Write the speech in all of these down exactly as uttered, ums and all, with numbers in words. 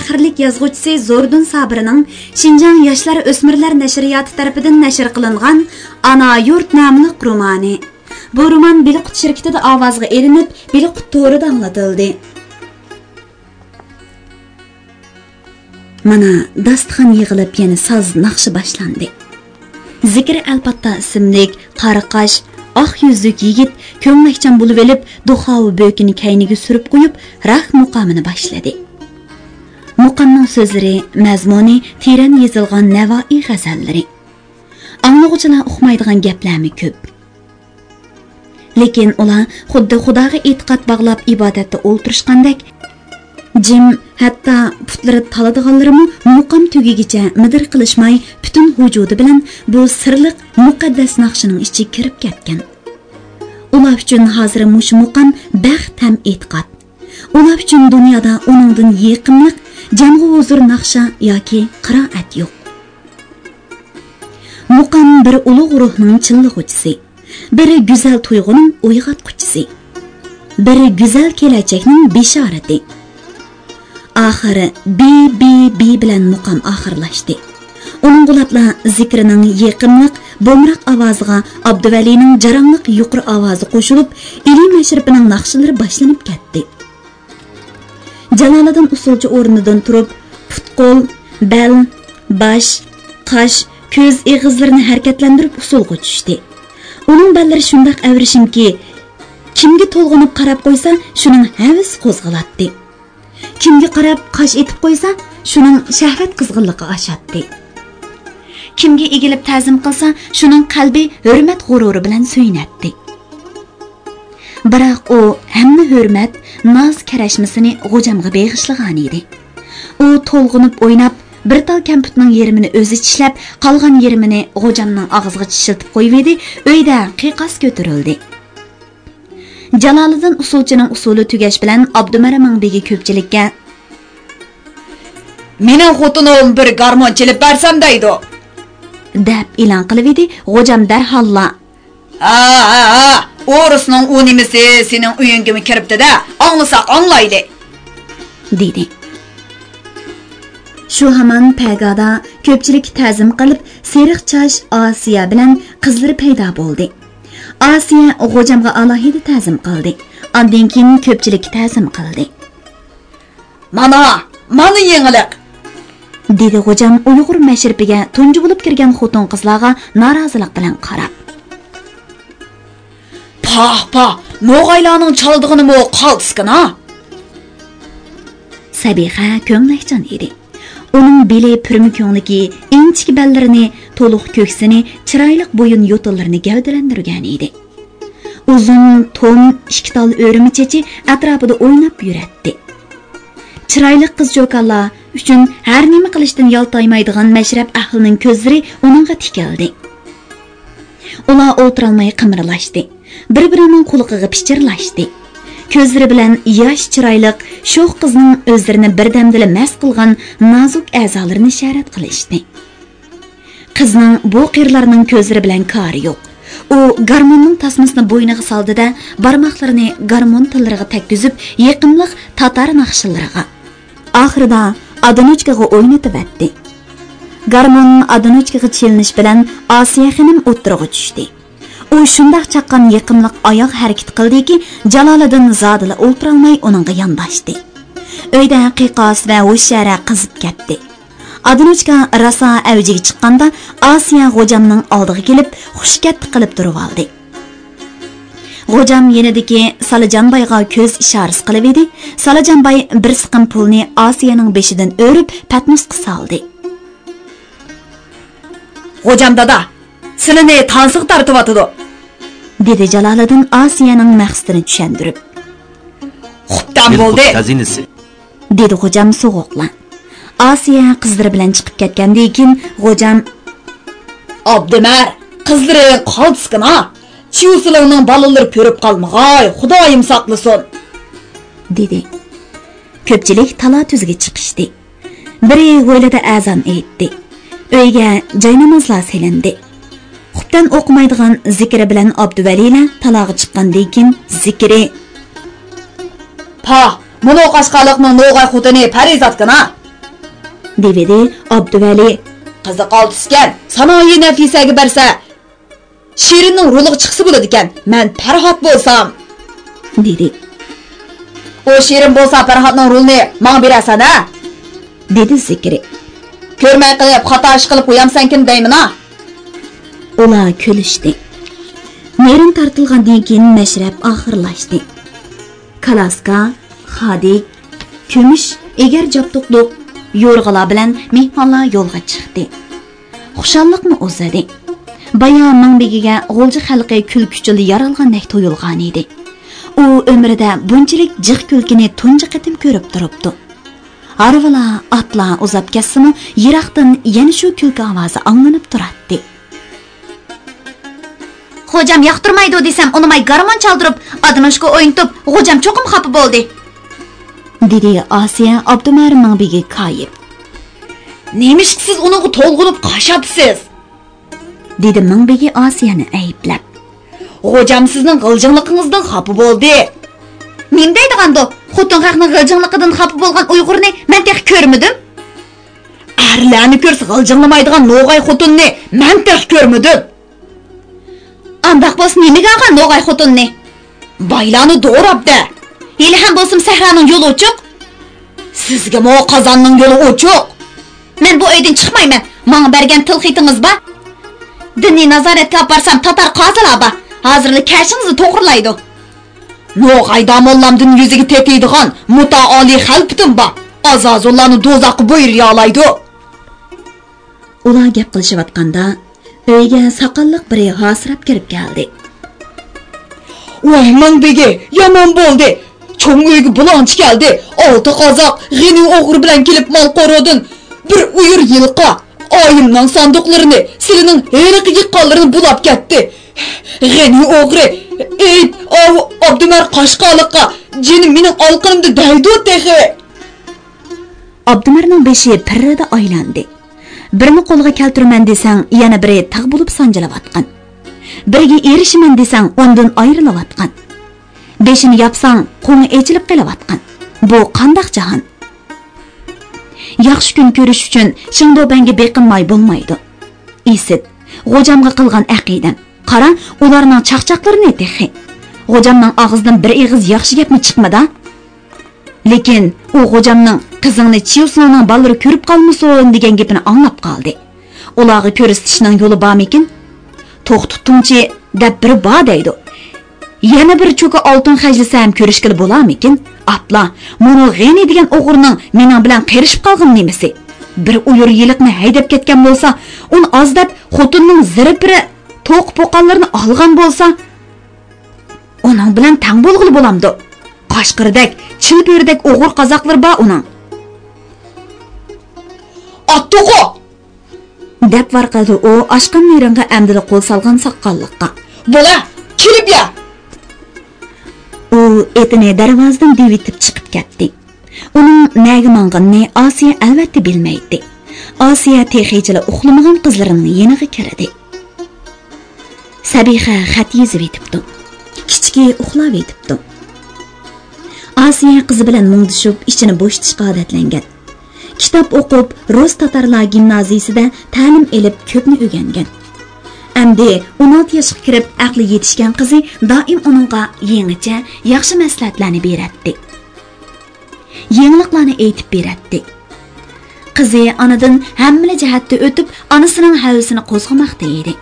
قەھرلىك يازغۇچىسى زوردۇن سابىرنىڭ شىنجاڭ ياشلار ئۆسمۈرلەر نەشرىياتى تەرىپىدىن نەشر قىلىنغان ئانا يۇرت ناملىق رومانى. بۇ رومان بېلىققۇت شىركىتىدە ئاۋازغا ئېلىنىپ، بېلىققۇت تورىدا ئاڭلىتىلدى. مانا، داستىخان يىغىلىپ، يەنە ساز ناخشا باشلاندى. زىكرى ئەلپاتتا ئىسىملىك قارا قاش، ئاق يۈزلۈك يىگىت كۆڭلەكچان بولۇۋېلىپ، دوخاۋا بۆكىنى كەينىگە سۈرۈپ قويۇپ، راك مۇقامىنى باشلىدى. مۇقامنىڭ سۆزلىرى، مەزمۇنى تېرەن يېزىلغان نەۋائىي غەزەللىرى. ئاڭلىغۇچىلار ئۇقمايدىغان گەپلەرمۇ كۆپ. لېكىن ئۇلار خۇددى خۇداغا ئېتىقاد باغلاپ ئىبادەتتە ئولتۇرۇشقاندەك جىم، ھەتتا پۇتلىرى تالىدىغانلىرىمۇ مۇقام تۈگىگىچە مىدىر قىلىشماي، پۈتۈن ۋۇجۇدى بىلەن بۇ سىرلىق مۇقەددەس ناخشىنىڭ ئىچىگە كىرىپ كەتكەن. ئۇلار ئۈچۈن ھازىر مۇشۇ مۇقام بەخت ھەم ئېتىقاد. ئۇلار ئۈچۈن دۇنيادا ئۇنىڭدىن يېقىملىق جەمغۇ ھۇزۇر ناخشا ياكى قىرائەت يوق. مۇقام بىر ئۇلۇغ روھنىڭ چىللىغۇچىسى، بىر گۈزەل تۇيغۇنىڭ ئويغاتقۇچىسى، بىر گۈزەل كېلەچەكنىڭ بېشارىتى. ئاخىر بى، بى، بى بىلەن مۇقام ئاخىرلاشتى. ئۇنىڭغا لاپلا زىكرىنىڭ يېقىملىق، بومراق ئاۋازىغا ئابدۇۋەلىنىڭ جاراڭلىق يۇقىرى ئاۋازى قوشۇلۇپ، ئىلى مەشرىپىنىڭ ناخشىلىرى باشلىنىپ كەتتى. جالالىدىن ئۇسسۇلچى ئورنىدىن تۇرۇپ، پۇت-قول، بەل، باش، قاش، كۆز، ئېغىزلىرىنى ھەرىكەتلەندۈرۈپ ئۇسسۇلغا چۈشتى. ئۇنىڭ بەللىرى شۇنداق ئەۋرىشىمكى، كىمگە تولغىنىپ قاراپ قويسا، شۇنىڭ ھەۋىسى قوزغىلاتتى. كىمگە قاراپ قاش ئېتىپ قويسا، شۇنىڭ شەھۋەت قىزغىنلىقى ئاشاتتى. كىمگە ئېگىلىپ تەزىم قىلسا، شۇنىڭ قەلبى ھۆرمەت غۇرۇرى بىلەن سۆيۈنەتتى. بىراق ئۇ ھەممە ھۆرمەت، ناز كەرەشمىسىنى غوجامغا بېغىشلىغان ئىدى. ئۇ تولغىنىپ ئويناپ، بىر تال كەمپۈتنىڭ يېرىمىنى ئۆزى چىشلەپ، قالغان يېرىمىنى غوجامنىڭ ئاغزىغا چىشلىتىپ قويۇۋىدى، ئۆيدە قىيقاس كۆتۈرۈلدى. جالالىدىن ئۇسسۇلچىنىڭ ئۇسسۇلى تۈگەش بىلەن ئابدۇمەرىم مىڭبېگى كۆپچىلىككە، «مېنىڭ خوتۇنۇم بىر گارمون چېلىپ بەرسەم دەيدۇ» دەپ ئېلان قىلىۋىدى. غوجام دەرھاللا، «ھە، ھە، ھە، ئورۇسنىڭ ئۇ نېمىسى سېنىڭ ئۆيۈڭگىمۇ كىرىپتۇ-دە، ئاڭلىساق ئاڭلايلى» دېدى. شۇ ھامان پەگادا كۆپچىلىككە تەزىم قىلىپ، سېرىق چاچ ئاسىيە بىلەن قىزلىرى پەيدا بولدى. ئاسىيە غوجامغا ئالاھىدە تەزىم قىلدى. ئاندىن كېيىن كۆپچىلىككە تەزىم قىلدى. «مانا، مانا يېڭىلىق!» دېدى غوجام ئۇيغۇر مەشرىپىگە تۇنجى بولۇپ كىرگەن خوتۇن-قىزلارغا نارازىلىق بىلەن قاراپ. «پاھ، پاھ، نوغايلارنىڭ چالىدىغىنىمۇ قالتىسكىنا!» سەبىخە كۆڭلەكچان ئىدى. ئۇنىڭ بېلى پۈرمە كۆڭلىكى، ئىنچىكە بەللىرىنى، تولۇق كۆكسىنى، چىرايلىق بويۇن يوتۇنلىرىنى گەۋدىلەندۈرگەن ئىدى. ئۇزۇن توم، ئىككى تال ئۆرۈمە چېچى ئەتراپىدا ئويناپ يۈرەتتى. چىرايلىق قىز-چوكانلار ئۈچۈن ھەر نېمە قىلىشتىن يالتايمايدىغان مەشرەپ ئەھلىنىڭ كۆزلىرى ئۇنىڭغا تىكىلدى. ئۇلار ئولتۇرالماي قىمىرلاشتى. بىر-بىرىنىڭ قۇلىقىغا پىچىرلاشتى. كۆزلىرى بىلەن ياش چىرايلىق، شوخ قىزنىڭ ئۆزلىرىنى بىردەمدىلا مەست قىلغان نازۇك ئەزالىرىنى ئىشارەت قىلىشتى. قىزنىڭ بۇ قېرىلارنىڭ كۆزلىرى بىلەن كارى يوق. ئۇ گارموننىڭ تاسمىسىنى بوينىغا سالدى-دە، بارماقلىرىنى گارمون تېللىرىغا تەگكۈزۈپ، يېقىملىق تاتار ناخشىلىرىغا، ئاخىرىدا ئادىنوچكىغا ئوينىتىۋەتتى. گارمون ئادىنوچكىغا چېلىنىش بىلەن ئاسىيە خېنىم ئوتتۇرىغا چۈشتى. ئۇ شۇنداق چاققان يېقىملىق ئاياغ ھەرىكىتى قىلدىكى، جالالىدىن زادىلا ئولتۇرالماي ئۇنىڭغا يانداشتى. ئۆيدە قىيقاس ۋە ھوشيارە قىزىپ كەتتى. ئادىنوچكا راسا ئەۋجىگە چىققاندا، ئاسىيە غوجامنىڭ ئالدىغا كېلىپ، خۇشكەتتە قىلىپ تۇرۇۋالدى. غوجام يېنىدىكى سالاجانبايغا كۆز ئىشارىسى قىلىۋىدى. سالاجانباي بىر سىقىم پۇلنى ئاسىيەنىڭ بېشىدىن ئۆرۈپ، پەتنۇسقا سالدى. «غوجام دادا، سىلىنى تانسىغا تارتىۋاتىدۇ» دېدى جالالىدىن ئاسىيەنىڭ مەقسىتىنى چۈشەندۈرۈپ. «خوپتەن بولدى» خەزىنىسى. دېدى غوجام سوغۇقلا. ئاسىيە قىزلىرى بىلەن چىقىپ كەتكەندىن كېيىن غوجام، «ئابدۇمەر، قىزلىرىڭ قالتىسكىنا! چيۇسىلىڭنىڭ بالىلىرى كۆرۈپ قالمىغاي، خۇدايىم ساقلىسۇن!» دېدى. كۆپچىلىك تالا-تۈزگە چىقىشتى. بىرى ھويلىدا ئەزان ئېيتتى. ئۆيگە جاينامازلار سېلىندى. خۇپتەن ئوقۇمايدىغان زىكرى بىلەن ئابدۇۋەلىلەر تالاغا چىققاندىن كېيىن زىكرى، «پاھ، مۇنۇ قاشقارلىقنىڭ نوغاي خوتۇنى پەرىزاتكىنا! دېۋىدى ئابدۇۋەلى. قىزىقالتىسكەن، سانائىي نەفىسەگە بەرسە، شېرىننىڭ رولىغا چىقسا بولىدىكەن، مەن پەرھات بولسام. دېدى. ئۇ شېرىن بولسا پەرھاتنىڭ رولىنى ماڭا بېرەسەن ھە؟ دېدى زېكرى. كۆرمەي قېلىپ خاتا ئىش قىلىپ قويامسەنكىن دەيمىنا. ئۇلار كۈلۈشتى. نېرىن تارتىلغاندىن كېيىن مەشرەپ ئاخىرلاشتى. كالاسكا، خادىك، كۈمۈش ئېگەر جابدۇقلۇق يورغىلار بىلەن مېھمانلار يولغا چىقتى. خۇشاللىقمۇ ئۇزىدى. بايا مىڭبېگىگە غۇلجا خەلقى كۈلكە ئۈچۈنلا يارالغاندەك تۇيۇلغانىدى. ئۇ ئۆمرىدە بۇنچىلىك جىق كۈلكىنى تۇنجى قېتىم كۆرۈپ تۇرۇپتۇ. ھارۋىلار، ئاتلار ئۇزاپ كەتسىمۇ، يىراقتىن يەنە شۇ كۈلكە ئاۋازى ئاڭلىنىپ تۇراتتى. خوجام ياقتۇرمايدۇ دېسەم ئۇنىماي گارمون چالدۇرۇپ، ئادىنوشكا ئوينىتىپ، خوجام چوقۇم خاپا بولدى. دېدى ئاسىيە ئابدۇمەر مىڭبېگى كايىپ. نېمىشقا سىز ئۇنىڭغا تولغىنىپ قاشاتىسىز؟ دېدى مىڭبېگى ئاسىيەنى ئەيىبلەپ. خوجام سىزنىڭ غىلجىڭلىقىڭىزدىن خاپا بولدى. نېمە دەيدىغاندۇ؟ خوتۇن خەقنىڭ غىلجىڭلىقىدىن خاپا بولغان ئۇيغۇرنى مەن تېخى كۆرمىدىم. ئەرلەرنى كۆرسە غىلجىڭلىمايدىغان نوغاي خوتۇننى مەن تېخى كۆرمىدىم. ئانداق بولسا نېمىگە ئالغان نوغاي خوتۇننى؟ بايلارنى دوراپ دە. ھېلىھەم بولسىمۇ سەھرانىڭ يولى ئوچۇق. سىزگىمۇ قازاننىڭ يولى ئوچۇق. مەن بۇ ئۆيدىن چىقمايمەن. ماڭا بەرگەن تىلخېتىڭىز بار. دىننى نازارەتكە ئاپارسام تاتار قازىلار بار. ھازىرلا كەشىڭىزنى توغرىلايدۇ. نوغاي داموللامدىن يۈزىگە تېتىيدىغان مۇتائالىي خەلپىتىم بار. ئازازۇللارنى دوزاخقا بۇيرۇيالايدۇ. ئۇلار گەپ قىلىشىۋاتقاندا، ئۆيگە ساقاللىق بىرى ھاسىراپ كىرىپ كەلدى. ۋاي مىڭبېگى، يامان بولدى! چوڭ ئۆيگە بۇلاڭچى كەلدى. ئالتە قازاق غېنى ئوغرى بىلەن كېلىپ مال قورۇدىن بىر ئۇيۇر يىلقا، ئايىمنىڭ ساندۇقلىرىنى، سىلىنىڭ ھېلىقى يىغقانلىرىنى بۇلاپ كەتتى. غېنى ئوغرى، ئېيت، ئاۋۇ ئابدۇمەر قاشقالىققا، جېنى مېنىڭ ئالقىنىمدا دەيدۇ تېخى. ئابدۇمەرنىڭ بېشى پىررىدە ئايلاندى. بىرىنى قولغا كەلتۈرىمەن دېسەڭ، يەنە بىرى تاغ بولۇپ سانجىلىۋاتقان. بىرىگە ئېرىشىمەن دېسەڭ، ئۇندىن ئايرىلىۋاتقان. بېشىنى ياپساڭ، قوڭى ئېچىلىپ قېلىۋاتقان. بۇ قانداق جاھان؟ ياخشى كۈن كۆرۈش ئۈچۈن شېڭدۇبەنگە بېقىنماي بولمايدۇ. ئىسىت، غوجامغا قىلغان ئەقىدەم. قارا، ئۇلارنىڭ چاقچاقلىرىنى تېخى. غوجامنىڭ ئاغزىدىن بىر ئېغىز ياخشى گەپمۇ چىقمىدا؟ لېكىن ئۇ غوجامنىڭ «قىزىڭنى چيۇسۇڭنىڭ بالىلىرى كۆرۈپ قالمىسۇن» دېگەن گېپىنى ئاڭلاپ قالدى. ئۇلارغا كۆرسىتىشنىڭ يولى بارمىكىن؟ «توختىتىڭچى» دەپ بىرى بار دەيدۇ. يەنە بىر چوكا ئالتۇن خەجلىسەم كۆرۈشكىلى بولارمىكىن؟ ئاپلا، مۇنۇ غېنى دېگەن ئوغرىنىڭ مېنىڭ بىلەن قېرىشىپ قالغىنى نېمىسى؟ بىر ئۇيۇر يىلىقنى ھەيدەپ كەتكەن بولسا، ئۇنى ئازداپ خوتۇننىڭ زىرىپىرى، توقۇ پوقانلىرىنى ئالغان بولسا، ئۇنىڭ بىلەن تەڭ بولغىلى بولامدۇ؟ قاشقىرىدەك، چىلبۆرىدەك ئوغۇر قازاقلىرى بار ئۇنىڭ. ئاتتۇقۇ! دەپ ۋارقىرىدى ئۇ ئاچقان نېرىنغا ئەمدىلا قول سالغان ساقاللىققا. بولە، كېلىپ يا! ئۇ ئېتىنى دەرۋازىدىن دېۋىتىپ چىقىپ كەتتى. ئۇنىڭ نەگە ماڭغىنىنى ئاسىيە ئەلۋەتتە بىلمەيتتى. ئاسىيە تېخىچىلا ئۇخلىمىغان قىزلىرىنىڭ يېنىغا كىردى. سەبىخە خەت يېزىۋېتىپتۇ. كىچىكى ئۇخلاۋېتىپتۇ. ئاسىيە قىزى بىلەن مۇڭدىشىپ، ئىچىنى بوشىتىشقا ئادەتلەنگەن. كىتاب ئوقۇپ، رۇس تاتارلار گىمنازىيىسىدە تەلىم ئېلىپ، كۆپنى ئۆگەنگەن. ئەمدى ئون ئالتە ياشقا كىرىپ، ئەقلى يېتىشكەن قىزى دائىم ئۇنىڭغا يېڭىچە، ياخشى مەسلىھەتلەرنى بېرەتتى. يېڭىلىقلارنى ئېيتىپ بېرەتتى. قىزى ئانىدىن ھەممىلا جەھەتتە ئۆتۈپ، ئانىسىنىڭ ھەۋىسىنى قوزغىماقتا ئىدى.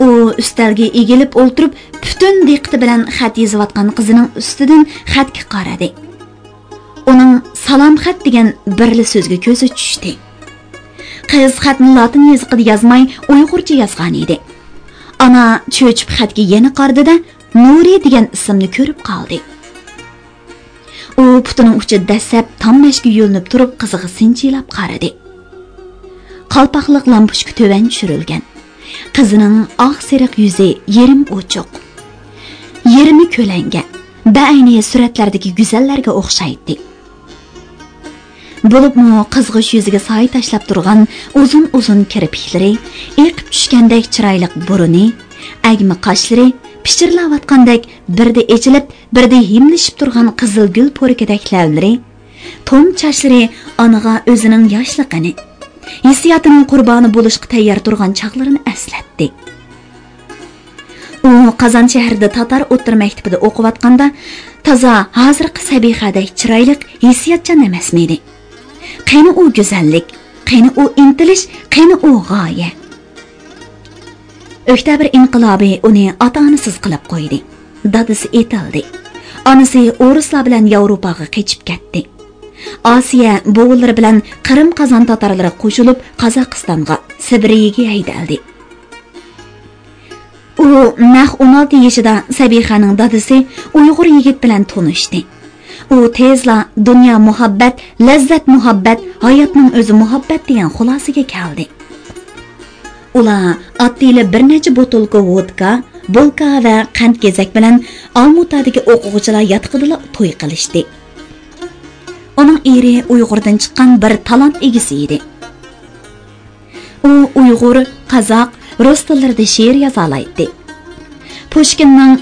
ئۇ ئۈستەلگە ئېگىلىپ ئولتۇرۇپ، پۈتۈن دىققىتى بىلەن خەت يېزىۋاتقان قىزىنىڭ ئۈستىدىن خەتكە قارىدى. ئۇنىڭ سالام خەت دېگەن بىرلا سۆزگە كۆزى چۈشتى. قىز خەتنى لاتىن يېزىقىدا يازماي، ئۇيغۇرچە يازغانىدى. ئانا چۆچۈپ خەتكە يەنە قارىدى-دە، نۇرى دېگەن ئىسىمنى كۆرۈپ قالدى. ئۇ پۇتىنىڭ ئۇچىدا دەسسەپ تام مەشكە يۆلىنىپ تۇرۇپ، قىزىغا سىنچىلاپ قارىدى. قالپاقلىق لامپۇچكا تۆۋەن چۈشۈرۈلگەن. قىزىنىڭ ئاق سېرىق يۈزى يېرىم ئوچۇق. يېرىمى كۆلەڭگە، بەئەينى سۈرەتلەردىكى گۈزەللەرگە ئوخشايتتى. بولۇپمۇ قىزغۇچ يۈزىگە سايە تاشلاپ تۇرغان ئۇزۇن-ئۇزۇن كىرپىكلىرى، ئېقىپ چۈشكەندەك چىرايلىق بۇرنى، ئەگمە قاشلىرى، پىچىرلاۋاتقاندەك بىردە ئېچىلىپ، بىردە ھىملىشىپ تۇرغان قىزىل گۈل پورىكىدەك لەۋلىرى، توم چاچلىرى ئانىغا ئۆزىنىڭ ياشلىقىنى، ھېسسىياتىنىڭ قۇربانى بولۇشقا تەييار تۇرغان چاغلىرىنى ئەسلەتتى. ئۇ قازان شەھىرىدە تاتار ئوتتۇرا مەكتىپىدە ئوقۇۋاتقاندا، تازا ھازىرقى سەبىخەدەك چىرايلىق، ھېسسىياتچان ئەمەسمىدى؟ قېنى ئۇ گۈزەللىك، قېنى ئۇ ئىنتىلىش، قېنى ئۇ غايە؟ ئۆكتەبىر ئىنقىلابى ئۇنى ئاتا-ئانىسىز قىلىپ قويدى. دادىسى ئېتىلدى. ئانىسى ئورۇسلار بىلەن ياۋروپاغا قېچىپ كەتتى. ئاسىيە بوۋىلىرى بىلەن قىرىم قازان تاتارلىرىغا قوشۇلۇپ، قازاقىستانغا، سىبىرىيەگە ھەيدەلدى. ئۇ نەق ئون ئالتە يېشىدا سەبىخەنىڭ دادىسى ئۇيغۇر يىگىت بىلەن تونۇشتى. ئۇ تېزلا دۇنيا مۇھەببەت، لەززەت مۇھەببەت، ھاياتنىڭ ئۆزى مۇھەببەت دېگەن خۇلاسىگە كەلدى. ئۇلار ئاتتىلا بىر نەچچە بوتۇلكا ۋودكا، بولكا ۋە قەنت گېزەك بىلەن ئالمۇتادىكى ئوقۇغۇچىلار ياتىقىدىلا توي قىلىشتى. ئۇنىڭ ئېرى ئۇيغۇردىن چىققان بىر تالانت ئىگىسى ئىدى. ئۇ ئۇيغۇر، قازاق، رۇس تىللىرىدا شېئىر يازالايتتى. پۇشكىننىڭ،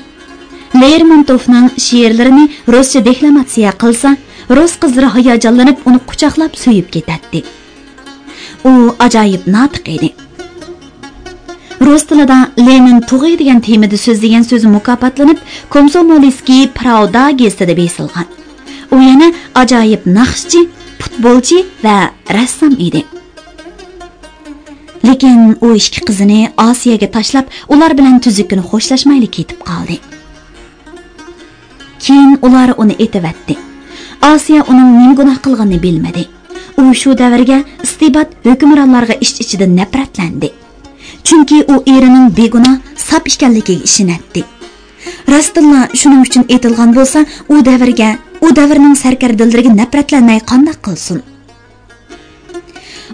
لېرمونتوفنىڭ شېئىرلىرىنى رۇسچە دېكلاماتسىيە قىلسا، رۇس قىزلىرى ھاياجانلىنىپ ئۇنى قۇچاقلاپ سۆيۈپ كېتەتتى. ئۇ ئاجايىپ ناتىق ئىدى. رۇس تىلىدا لېنىن تۇغى دېگەن تېمىدا سۆزلىگەن سۆزى مۇكاپاتلىنىپ، كومسومولىسكىي پراۋدا گېزىتىدە بېسىلغان. ئۇ يەنە ئاجايىپ ناخشىچى، پۇتبولچى ۋە رەسسام ئىدى. لېكىن ئۇ ئىككى قىزىنى ئاسىيەگە تاشلاپ، ئۇلار بىلەن تۈزۈككىنە خوشلاشمايلا كېتىپ قالدى. كېيىن ئۇلار ئۇنى ئېتىۋەتتى. ئاسىيە ئۇنىڭ نېمە گۇناھ قىلغىنىنى بىلمىدى. ئۇ شۇ دەۋرگە ئىستىبدات ھۆكۈمرانلارغا ئىچ-ئىچىدىن نەپرەتلەندى. چۈنكى ئۇ ئېرىنىڭ بىگۇناھ، ساپ ئىكەنلىكىگە ئىشىنەتتى. راستتىنلا شۇنىڭ ئۈچۈن ئېتىلغان بولسا، ئۇ دەۋرگە، ئۇ دەۋرنىڭ سەركەردىلىرىگە نەپرەتلەنمەي قانداق قىلسۇن؟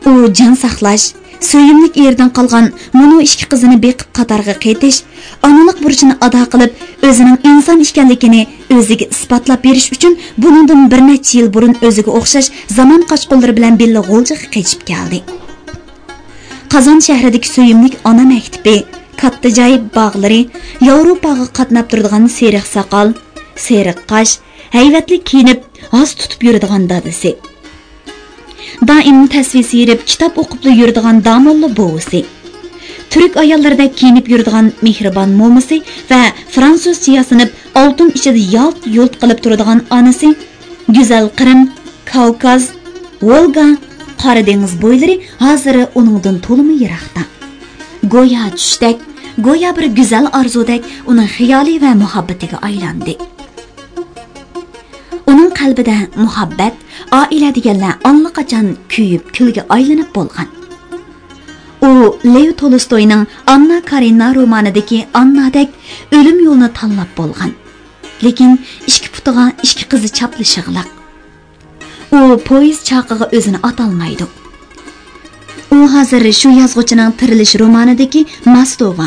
ئۇ جان ساقلاش، سۆيۈملۈك ئېرىدىن قالغان مۇنۇ ئىككى قىزىنى بېقىپ قاتارغا قېتىش، ئانىلىق بۇرچىنى ئادا قىلىپ، ئۆزىنىڭ ئىنسان ئىكەنلىكىنى ئۆزىگە ئىسپاتلاپ بېرىش ئۈچۈن بۇنىڭدىن بىر نەچچە يىل بۇرۇن ئۆزىگە ئوخشاش زامان قاچقۇنلىرى بىلەن بىللە غۇلجىغا قېچىپ كەلدى. قازان شەھىرىدىكى سۆيۈملۈك ئانا مەكتىپى، كاتتا جاي باغلىرى، ياۋروپاغا قاتناپ تۇرىدىغان سېرىق ساقال، سېرىق قاش، ھەيۋەتلىك كىيىنىپ، ھاس تۇتۇپ يۈرىدىغان دادىسى، دائىم تەسۋى سىيرىپ كىتاب ئوقۇپلا يۈرىدىغان داموللا بوۋىسى، تۈرك ئاياللىرىدەك كىيىنىپ يۈرىدىغان مېھرىبان مومىسى ۋە فرانسۇزچە ياسىنىپ، ئالتۇن ئىچىدە يالت-يۇلت قىلىپ تۇرىدىغان ئانىسى، گۈزەل قىرىم، كاۋكاز، ۋولگا، قارا دېڭىز بويلىرى ھازىر ئۇنىڭدىن تولىمۇ يىراقتا. گويا چۈشتەك، گويا بىر گۈزەل ئارزۇدەك ئۇنىڭ خىيالى ۋە مۇھەببىتىگە ئايلاندى. ئۇنىڭ قەلبىدە مۇھەببەت، ئائىلە دېگەنلەر ئاللىقاچان كۆيۈپ كۈلگە ئايلىنىپ بولغان. ئۇ لېۋ تولستوينىڭ ئاننا كارېنىنا رومانىدىكى ئاننادەك ئۆلۈم يولىنى تاللاپ بولغان. لېكىن ئىككى پۇتىغا ئىككى قىزى چاپلىشىغلىق. ئۇ پويىز چاقىغا ئۆزىنى ئاتالمايدۇ. ئۇ ھازىر شۇ يازغۇچىنىڭ تىرىلىش رومانىدىكى ماستوۋا.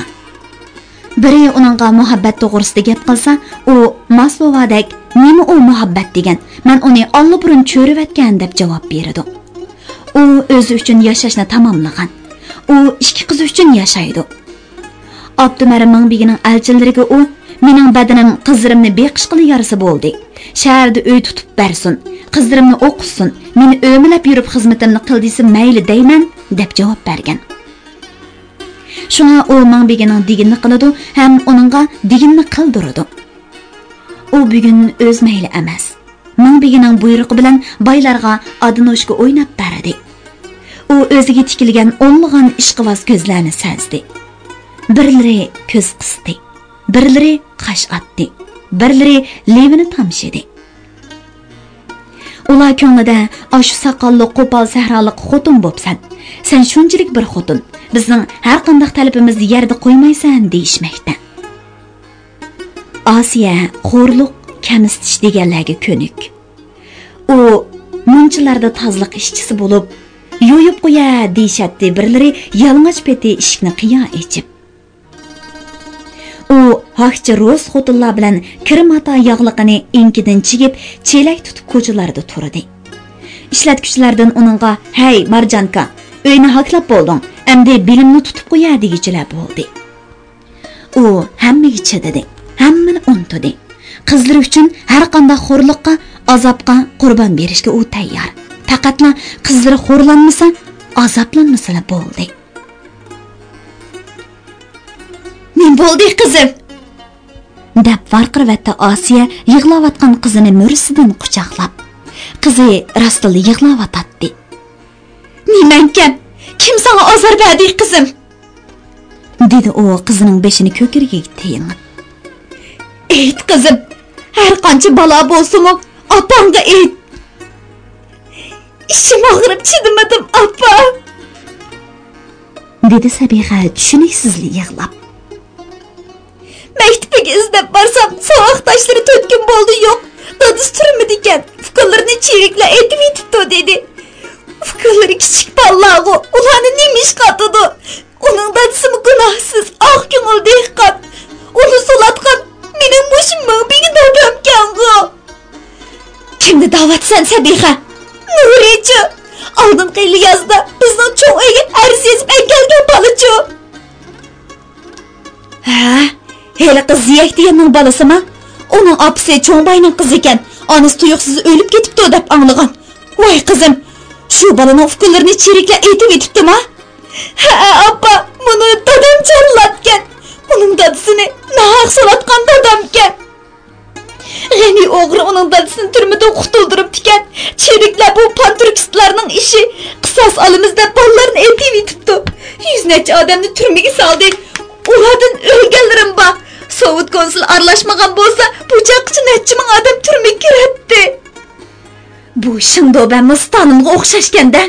بىرى ئۇنىڭغا مۇھەببەت توغرىسىدا گەپ قىلسا، ئۇ ماستوۋادەك، «نېمە ئۇ مۇھەببەت دېگەن؟ مەن ئۇنى ئاللىبۇرۇن چۆرۈۋەتكەن» دەپ جاۋاب بېرىدۇ. ئۇ ئۆزى ئۈچۈن ياشاشنى تاماملىغان. ئۇ ئىككى قىزى ئۈچۈن ياشايدۇ. ئابدۇمەر مىڭبېگىنىڭ ئەلچىلىرىگە ئۇ، «مېنىڭ بەدىنىم قىزلىرىمنى بېقىشقىلا يارىسا بولدى. شەھەردە ئۆي تۇتۇپ بەرسۇن، قىزلىرىمنى ئوقۇتسۇن، مېنى ئۆمىلەپ يۈرۈپ خىزمىتىمنى قىل دېسە مەيلى دەيمەن» دەپ جاۋاب بەرگەن. شۇڭا ئۇ مىڭبېگىنىڭ دېگىنىنى قىلىدۇ ھەم ئۇنىڭغا دېگىنىنى قىلدۇرىدۇ. ئۇ بۈگۈن ئۆز مەيلى ئەمەس، مىڭبېگىنىڭ بۇيرۇقى بىلەن بايلارغا ئادىنوشكا ئويناپ بەردى. ئۇ ئۆزىگە تىكىلگەن ئونلىغان ئىشقىۋاز كۆزلەرنى سەزدى. بىرلىرى كۆز قىستى، بىرلىرى قاش ئاتتى، بىرلىرى لېۋىنى تامشىدى. ئۇلار كۆڭلىدە، «ئاشۇ ساقاللىق، قوپال سەھرالىق خوتۇن بوپسەن. سەن شۇنچىلىك بىر خوتۇن، بىزنىڭ ھەر قانداق تەلىپىمىزنى يەردە قويمايسەن» دېيىشمەكتە. ئاسىيە خورلۇق، كەمسىتىش دېگەنلەرگە كۆنۈك. ئۇ مۇنچىلاردا تازىلىق ئىشچىسى بولۇپ، «يۇيۇپ قويە» دېيىشەتتى بىرلىرى يالىڭاچ پېتى ئىشىكنى قىيا ئېچىپ. ئۇ ھاكچى رۇس خوتۇنلار بىلەن كىر ماتا ياغلىقىنى ئېڭىكىدىن چىگىپ، چېلەك تۇتۇپ كوچىلاردا تۇردى. ئىشلەتكۈچىلەردىن ئۇنىڭغا، «ھەي، مارجانكا، ئۆينى ھاكلاپ بولدۇڭ، ئەمدى بىلىمنى تۇتۇپ قويە» دېگۈچىلەر بولدى. ئۇ ھەممىگە چىدىدى، ھەممىنى ئۇنتۇدى. قىزلىرى ئۈچۈن ھەر قانداق خورلۇققا، ئازابقا قۇربان بېرىشكە ئۇ تەييار. پەقەتلا قىزلىرى خورلانمىسا، ئازابلانمىسىلا بولدى. «نېمە بولدى، قىزىم؟» دەپ ۋارقىرىۋەتتى ئاسىيە يىغلاۋاتقان قىزىنى مۈرىسىدىن قۇچاقلاپ. قىزى راستلا يىغلاۋاتاتتى. «نېمەڭكەن؟ كىم ساڭا ئازار بەردى، قىزىم؟» دېدى ئۇ قىزىنىڭ بېشىنى كۆكرىكىگە تېيىنىپ. «ئېيت، قىزىم، ھەر قانچە بالا بولسىمۇ، ئاپاڭغا ئېيت.» «ئىچىم ئاغرىپ چىدىمىدىم، ئاپا.» دېدى سەبىخە چۈشىنىكسىزلا يىغلاپ. «مەكتىپىگە ئىزدەپ بارسام، ساۋاقداشلىرى تۆت كۈن بولدى يوق. دادىسى تۈرمىدىكەن، ئۇكىلىرىنى چېرىكلەر ئېتىۋېتىپتۇ دېدى. ئۇكىلىرى كىچىك بالىلارغۇ، ئۇلارنى نېمە ئىشقا ئاتىدۇ؟ ئۇنىڭ دادىسىمۇ گۇناھسىز، ئاق كۆڭۈل دېھقان. ئۇنى سولاتقان مېنىڭ مۇشۇ مىڭ بېگى دادامكەنغۇ.» «كىمنى دەۋاتىسەن، سەبىخە؟» «نۇرىچۇ. ئالدىنقى يىلى يازدا بىزنىڭ چوڭ ئۆيگە ئەرز يېزىپ ئەكەلگەن بالىچۇ.» «ھە؟ ھېلىقى زىيەك دېگەننىڭ بالىسىما؟ ئۇنىڭ ئاپىسى چوڭ باينىڭ قىزى ئىكەن، ئانىسى تۇيۇقسىز ئۆلۈپ كېتىپتۇ دەپ ئاڭلىغان. ۋاي قىزىم، شۇ بالىنىڭ ئۇكىلىرىنى چېرىكلەر ئېتىۋېتىپتىما؟» «ھەئە، ئاپا، مۇنى دادام جاللاتكەن. ئۇنىڭ دادىسىنى ناھەق سولاتقان دادامكەن.» «غېنى ئوغرى ئۇنىڭ دادىسىنى تۈرمىدىن قۇتۇلدۇرۇپتىكەن. چېرىكلەر بۇ پانتۈركىستلارنىڭ ئىشى، قىساس ئالىمىز دەپ بالىلارنى ئېتىۋېتىپتۇ. يۈز نەچچە ئادەمنى تۈرمىگە سالدى. ئۇلاردىن ئۆلگەنلىرىمۇ بار. سوۋېت كونسۇلى ئارىلاشمىغان بولسا، بۇ چاغقىچە نەچچە مىڭ ئادەم تۈرمىگە كىرەتتى.» «بۇ شېڭدۇبەنمۇ ستالىنغا ئوخشاشكەن-دە.»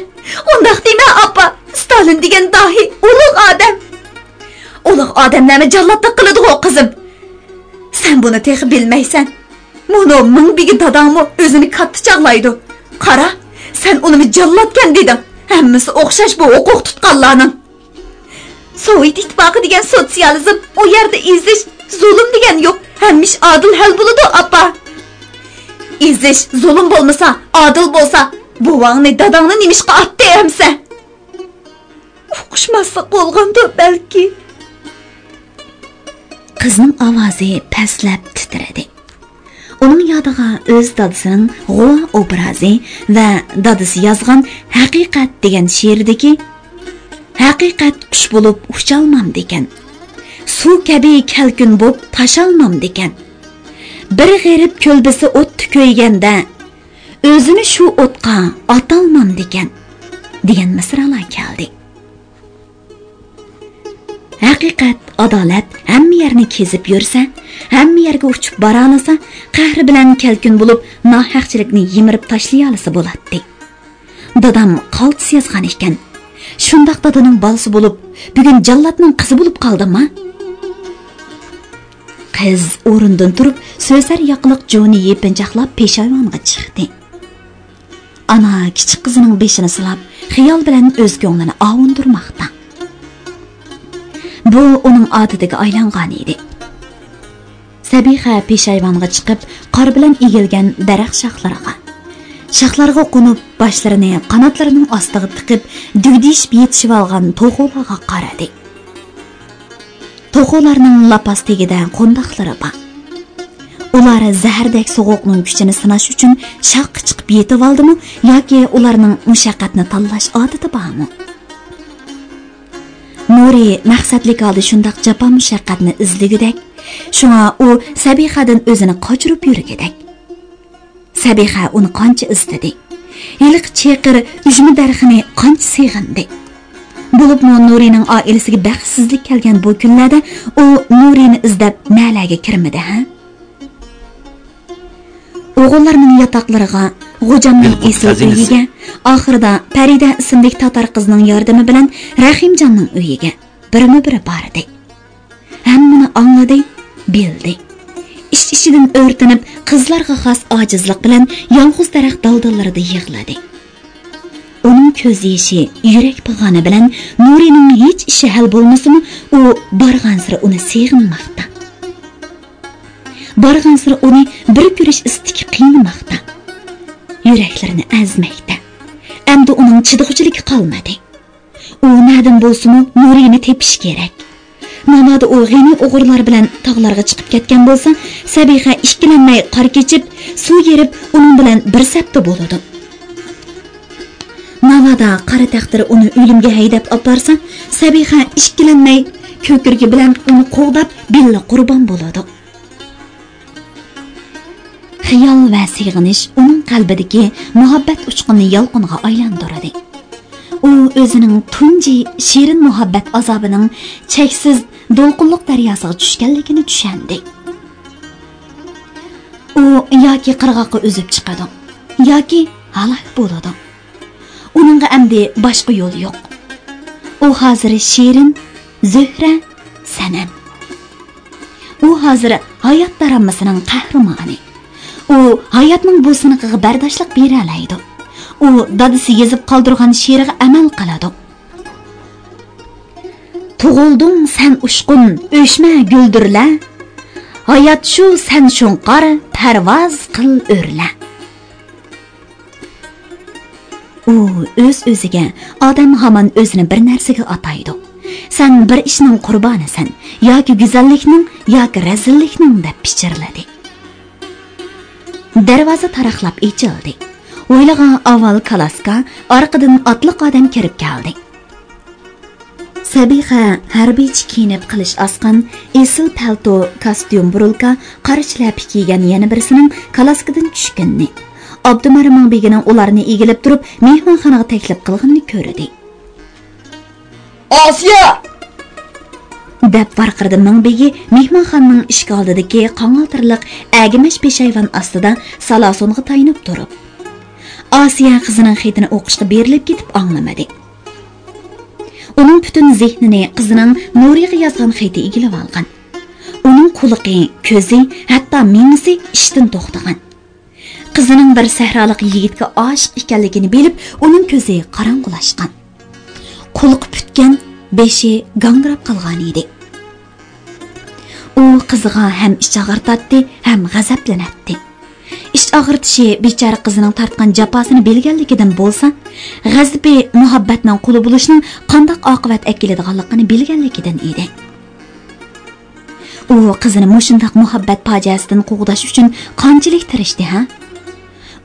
«ئۇنداق دېمە، ئاپا، ستالىن دېگەن داھىي، ئۇلۇغ ئادەم.» «ئۇلۇغ ئادەملەرمۇ جاللاتلىق قىلىدىغۇ، قىزىم. سەن بۇنى تېخى بىلمەيسەن. مۇنۇ مىڭ بېگى داداڭمۇ ئۆزىنى كاتتا چاغلايدۇ. قارا، سەن ئۇنىمۇ جاللاتكەن دېدىڭ. ھەممىسى ئوخشاش بۇ ھوقۇق تۇتقانلارنىڭ.» «سوۋېت ئىتتىپاقى دېگەن سوتسىيالىزم، ئۇ يەردە ئېزىش، زۇلۇم دېگەن يوق. ھەممە ئىش ئادىل ھەل بولىدۇ، ئاپا.» «ئېزىش، زۇلۇم بولمىسا، ئادىل بولسا، بوۋاڭنى، داداڭنى نېمىشقا ئاتتى ئەمسە؟» «ئۇقۇشماسلىق بولغاندۇ، بەلكى.» قىزنىڭ ئاۋازى پەسلەپ تىترىدى. ئۇنىڭ يادىغا ئۆز دادىسىنىڭ غۇۋا ئوبرازى ۋە دادىسى يازغان ھەقىقەت دېگەن شېئىرىدىكى «ھەقىقەت قۇش بولۇپ ئۇچالمامدىكەن، سۇ كەبى كەلكۈن بوپ تاشالمامدىكەن، بىر غېرىب كۆلبىسى ئوتتا كۆيگەندە، ئۆزىنى شۇ ئوتقا ئاتالمامدىكەن» دېگەن مىسرالار كەلدى. ھەقىقەت، ئادالەت ھەممە يەرنى كېزىپ يۈرسە، ھەممە يەرگە ئۇچۇپ بارالىسا، قەھرى بىلەن كەلكۈن بولۇپ، ناھەقچىلىكنى يىمىرىپ تاشلىيالىسا بولاتتى. دادام قالتىس يازغان ئىكەن. شۇنداق دادىنىڭ بالىسى بولۇپ، بۈگۈن جاللاتنىڭ قىزى بولۇپ قالدىمما؟ قىز ئورنىدىن تۇرۇپ، سۆسەر ياقىلىق جۇنى يېپىنچاقلاپ پېشايۋانغا چىقتى. ئانا كىچىك قىزىنىڭ بېشىنى سىلاپ، خىيال بىلەن ئۆز كۆڭلىنى ئاۋۇندۇرماقتا. بۇ ئۇنىڭ ئادىتىگە ئايلانغان ئىدى. سەبىخە پېشايۋانغا چىقىپ، قار بىلەن ئېگىلگەن دەرەخ شاخلىرىغا، شاخلارغا قونۇپ، باشلىرىنى قاناتلىرىنىڭ ئاستىغا تىقىپ، دۈگدىشىپ يېتىشىۋالغان توخۇلارغا قارىدى. توخۇلارنىڭ لاپاس تېگىدە قونداقلىرى بار. ئۇلار زەھەردەك سوغۇقنىڭ كۈچىنى سىناش ئۈچۈن شاخقا چىقىپ يېتىۋالدىمۇ ياكى ئۇلارنىڭ مۇشەققەتنى تاللاش ئادىتى بارمۇ؟ نۇرى مەقسەتلىك ھالدا شۇنداق جاپا مۇشەققەتنى ئىزدىگۈدەك، شۇڭا ئۇ سەبىخەدىن ئۆزىنى قاچۇرۇپ يۈرگۈدەك. سەبىخە ئۇنى قانچە ئىزدىدى. ھېلىقى چېقىر ئۈجمە دەرىخىنى قانچە سېغىندى. بولۇپمۇ نۇرىنىڭ ئائىلىسىگە بەختسىزلىك كەلگەن بۇ كۈنلەردە ئۇ نۇرىنى ئىزدەپ نەلەرگە كىرمىدى، ھە؟ ئوغۇللارنىڭ ياتاقلىرىغا، غوجامنىڭ ئېسىل ئۆيىگە، ئاخىرىدا پەرىدە ئىسىملىك تاتار قىزنىڭ ياردىمى بىلەن رەھىمجاننىڭ ئۆيىگە بىرمۇ بىرى باردى. ھەممىنى ئاڭلىدى، بىلدى. ئىچ-ئىچىدىن ئۆرتىنىپ، قىزلارغا خاس ئاجىزلىق بىلەن يالغۇز دەرەخ دالدىلىرىدا يىغلىدى. ئۇنىڭ كۆز يېشى يۈرەك پىغانى بىلەن نۇرىنىڭ ھېچ ئىشى ھەل بولمىسىمۇ، ئۇ بارغانسېرى ئۇنى سېغىنماقتا. بارغانسېرى ئۇنى بىر كۆرۈش ئىستىكى قىينىماقتا. يۈرەكلىرىنى ئەزمەكتە. ئەمدى ئۇنىڭ چىدىغۇچىلىكى قالمىدى. ئۇ نەدىن بولسىمۇ نۇرىنى تېپىشى كېرەك. ناۋادا ئۇ غېنى ئوغرىلار بىلەن تاغلارغا چىقىپ كەتكەن بولسا، سەبىخە ئىككىلەنمەي قار كېچىپ، سۇ يېرىپ، ئۇنىڭ بىلەن بىر سەپتە بولىدۇ. ناۋادا قارا تەقدىر ئۇنى ئۆلۈمگە ھەيدەپ ئاپارسا، سەبىخە ئىككىلەنمەي كۆكرىكى بىلەن ئۇنى قوغداپ، بىللە قۇربان بولىدۇ. خىيال ۋە سېغىنىش ئۇنىڭ قەلبىدىكى مۇھەببەت ئۇچقۇنىنى يالقۇنغا ئايلاندۇردى. ئۇ ئۆزىنىڭ تۇنجى شېرىن مۇھەببەت ئازابىنىڭ چەكسىز دولقۇنلۇق دەرياسىغا چۈشكەنلىكىنى چۈشەندى. ئۇ ياكى قىرغاققا ئۈزۈپ چىقىدۇ، ياكى ھالاك بولىدۇ. ئۇنىڭغا ئەمدى باشقا يول يوق. ئۇ ھازىر شېرىن، زۆھرە، سەنەم. ئۇ ھازىر ھايات دارامىسىنىڭ قەھرىمانى. ئۇ ھاياتنىڭ بۇ سىنىقىغا بەرداشلىق بېرەلەيدۇ. ئۇ دادىسى يېزىپ قالدۇرغان شېئىرغا ئەمەل قىلىدۇ. تۇغۇلدۇڭ سەن ئۇچقۇن، ئۆچمە گۈلدۈرلە. ھايات شۇ سەن شۇڭقار، پەرۋاز قىل ئۆرلە. ئۇ ئۆز-ئۆزىگە، ئادەم ھامان ئۆزىنى بىر نەرسىگە ئاتايدۇ. سەن بىر ئىشنىڭ قۇربانىسەن، ياكى گۈزەللىكنىڭ، ياكى رەزىللىكنىڭ، دەپ پىچىرلىدى. دەرۋازا تاراقلاپ ئېچىلدى. ھويلىغا ئاۋۋال كالاسكا، ئارقىدىن ئاتلىق ئادەم كىرىپ كەلدى. سەبىخە ھەربىيچە كىيىنىپ قىلىچ ئاسقان، ئېسىل پەلتو، كاستيۇم بۇرۇلكا، قارا شىلەپە كىيگەن يەنە بىرسىنىڭ كالاسكىدىن چۈشكىنىنى، ئابدۇمەرىم مىڭبېگىنىڭ ئۇلارنى ئىگىلەپ تۇرۇپ مېھمانخانىغا تەكلىپ قىلغىنىنى كۆردى. «ئاسىيە!» دەپ ۋارقىرىدى مىڭبېگى مېھمانخانىنىڭ ئىشىك ئالدىدىكى قاڭالتىرلىق ئەگىمەچ پېشايۋان ئاستىدا سالاسونغا تايىنىپ تۇرۇپ. ئاسىيە قىزىنىڭ خېتىنى ئوقۇشقا بېرىلىپ كېتىپ ئاڭلىمىدى. ئۇنىڭ پۈتۈن زېھنىنى قىزىنىڭ نۇرىغا يازغان خېتى ئىگىلىۋالغان. ئۇنىڭ قۇلىقى، كۆزى، ھەتتا مېڭىسى ئىشتىن توختىغان. قىزىنىڭ بىر سەھرالىق يىگىتكە ئاشىق ئىكەنلىكىنى بىلىپ، ئۇنىڭ كۆزى قاراڭغۇلاشقان. قۇلىقى پۈتكەن، بېشى گاڭگىراپ قالغانىدى. ئۇ قىزىغا ھەم ئىچ ئاغرىتاتتى، ھەم غەزەپلىنەتتى. ئىچ ئاغرىتىشى بىچارە قىزىنىڭ تارتقان جاپاسىنى بىلگەنلىكىدىن بولسا، غەزىپى مۇھەببەتنىڭ قۇلى بولۇشنىڭ قانداق ئاقىۋەت ئەكېلىدىغانلىقىنى بىلگەنلىكىدىن ئىدى. ئۇ قىزىنى مۇشۇنداق مۇھەببەت پاجىئەسىدىن قوغداش ئۈچۈن قانچىلىك تىرىشتى، ھە؟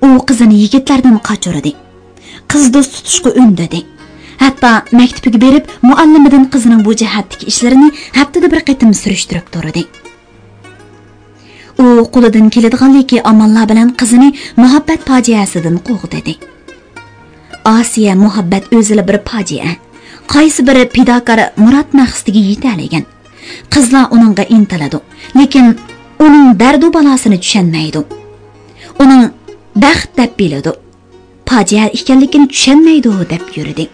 ئۇ قىزىنى يىگىتلەردىن قاچۇردى. قىز دوست تۇتۇشقا ئۈندىدى. ھەتتا مەكتىپىگە بېرىپ، مۇئەللىمىدىن قىزىنىڭ بۇ جەھەتتىكى ئىشلىرىنى ھەپتىدە بىر قېتىم سۈرۈشتۈرۈپ تۇردى. ئۇ قولىدىن كېلىدىغانلىكى ئاماللار بىلەن قىزىنى مۇھەببەت پاجىئەسىدىن قوغدىدى. ئاسىيە مۇھەببەت ئۆزىلا بىر پاجىئە. قايسى بىر پىداكار مۇراد مەقسىتىگە يېتەلىگەن. قىزلار ئۇنىڭغا ئىنتىلىدۇ، لېكىن ئۇنىڭ دەردۇ بالاسىنى چۈشەنمەيدۇ. ئۇنىڭ بەخت دەپ بىلىدۇ، پاجىئە ئىكەنلىكىنى چۈشەنمەيدۇ دەپ يۈردى.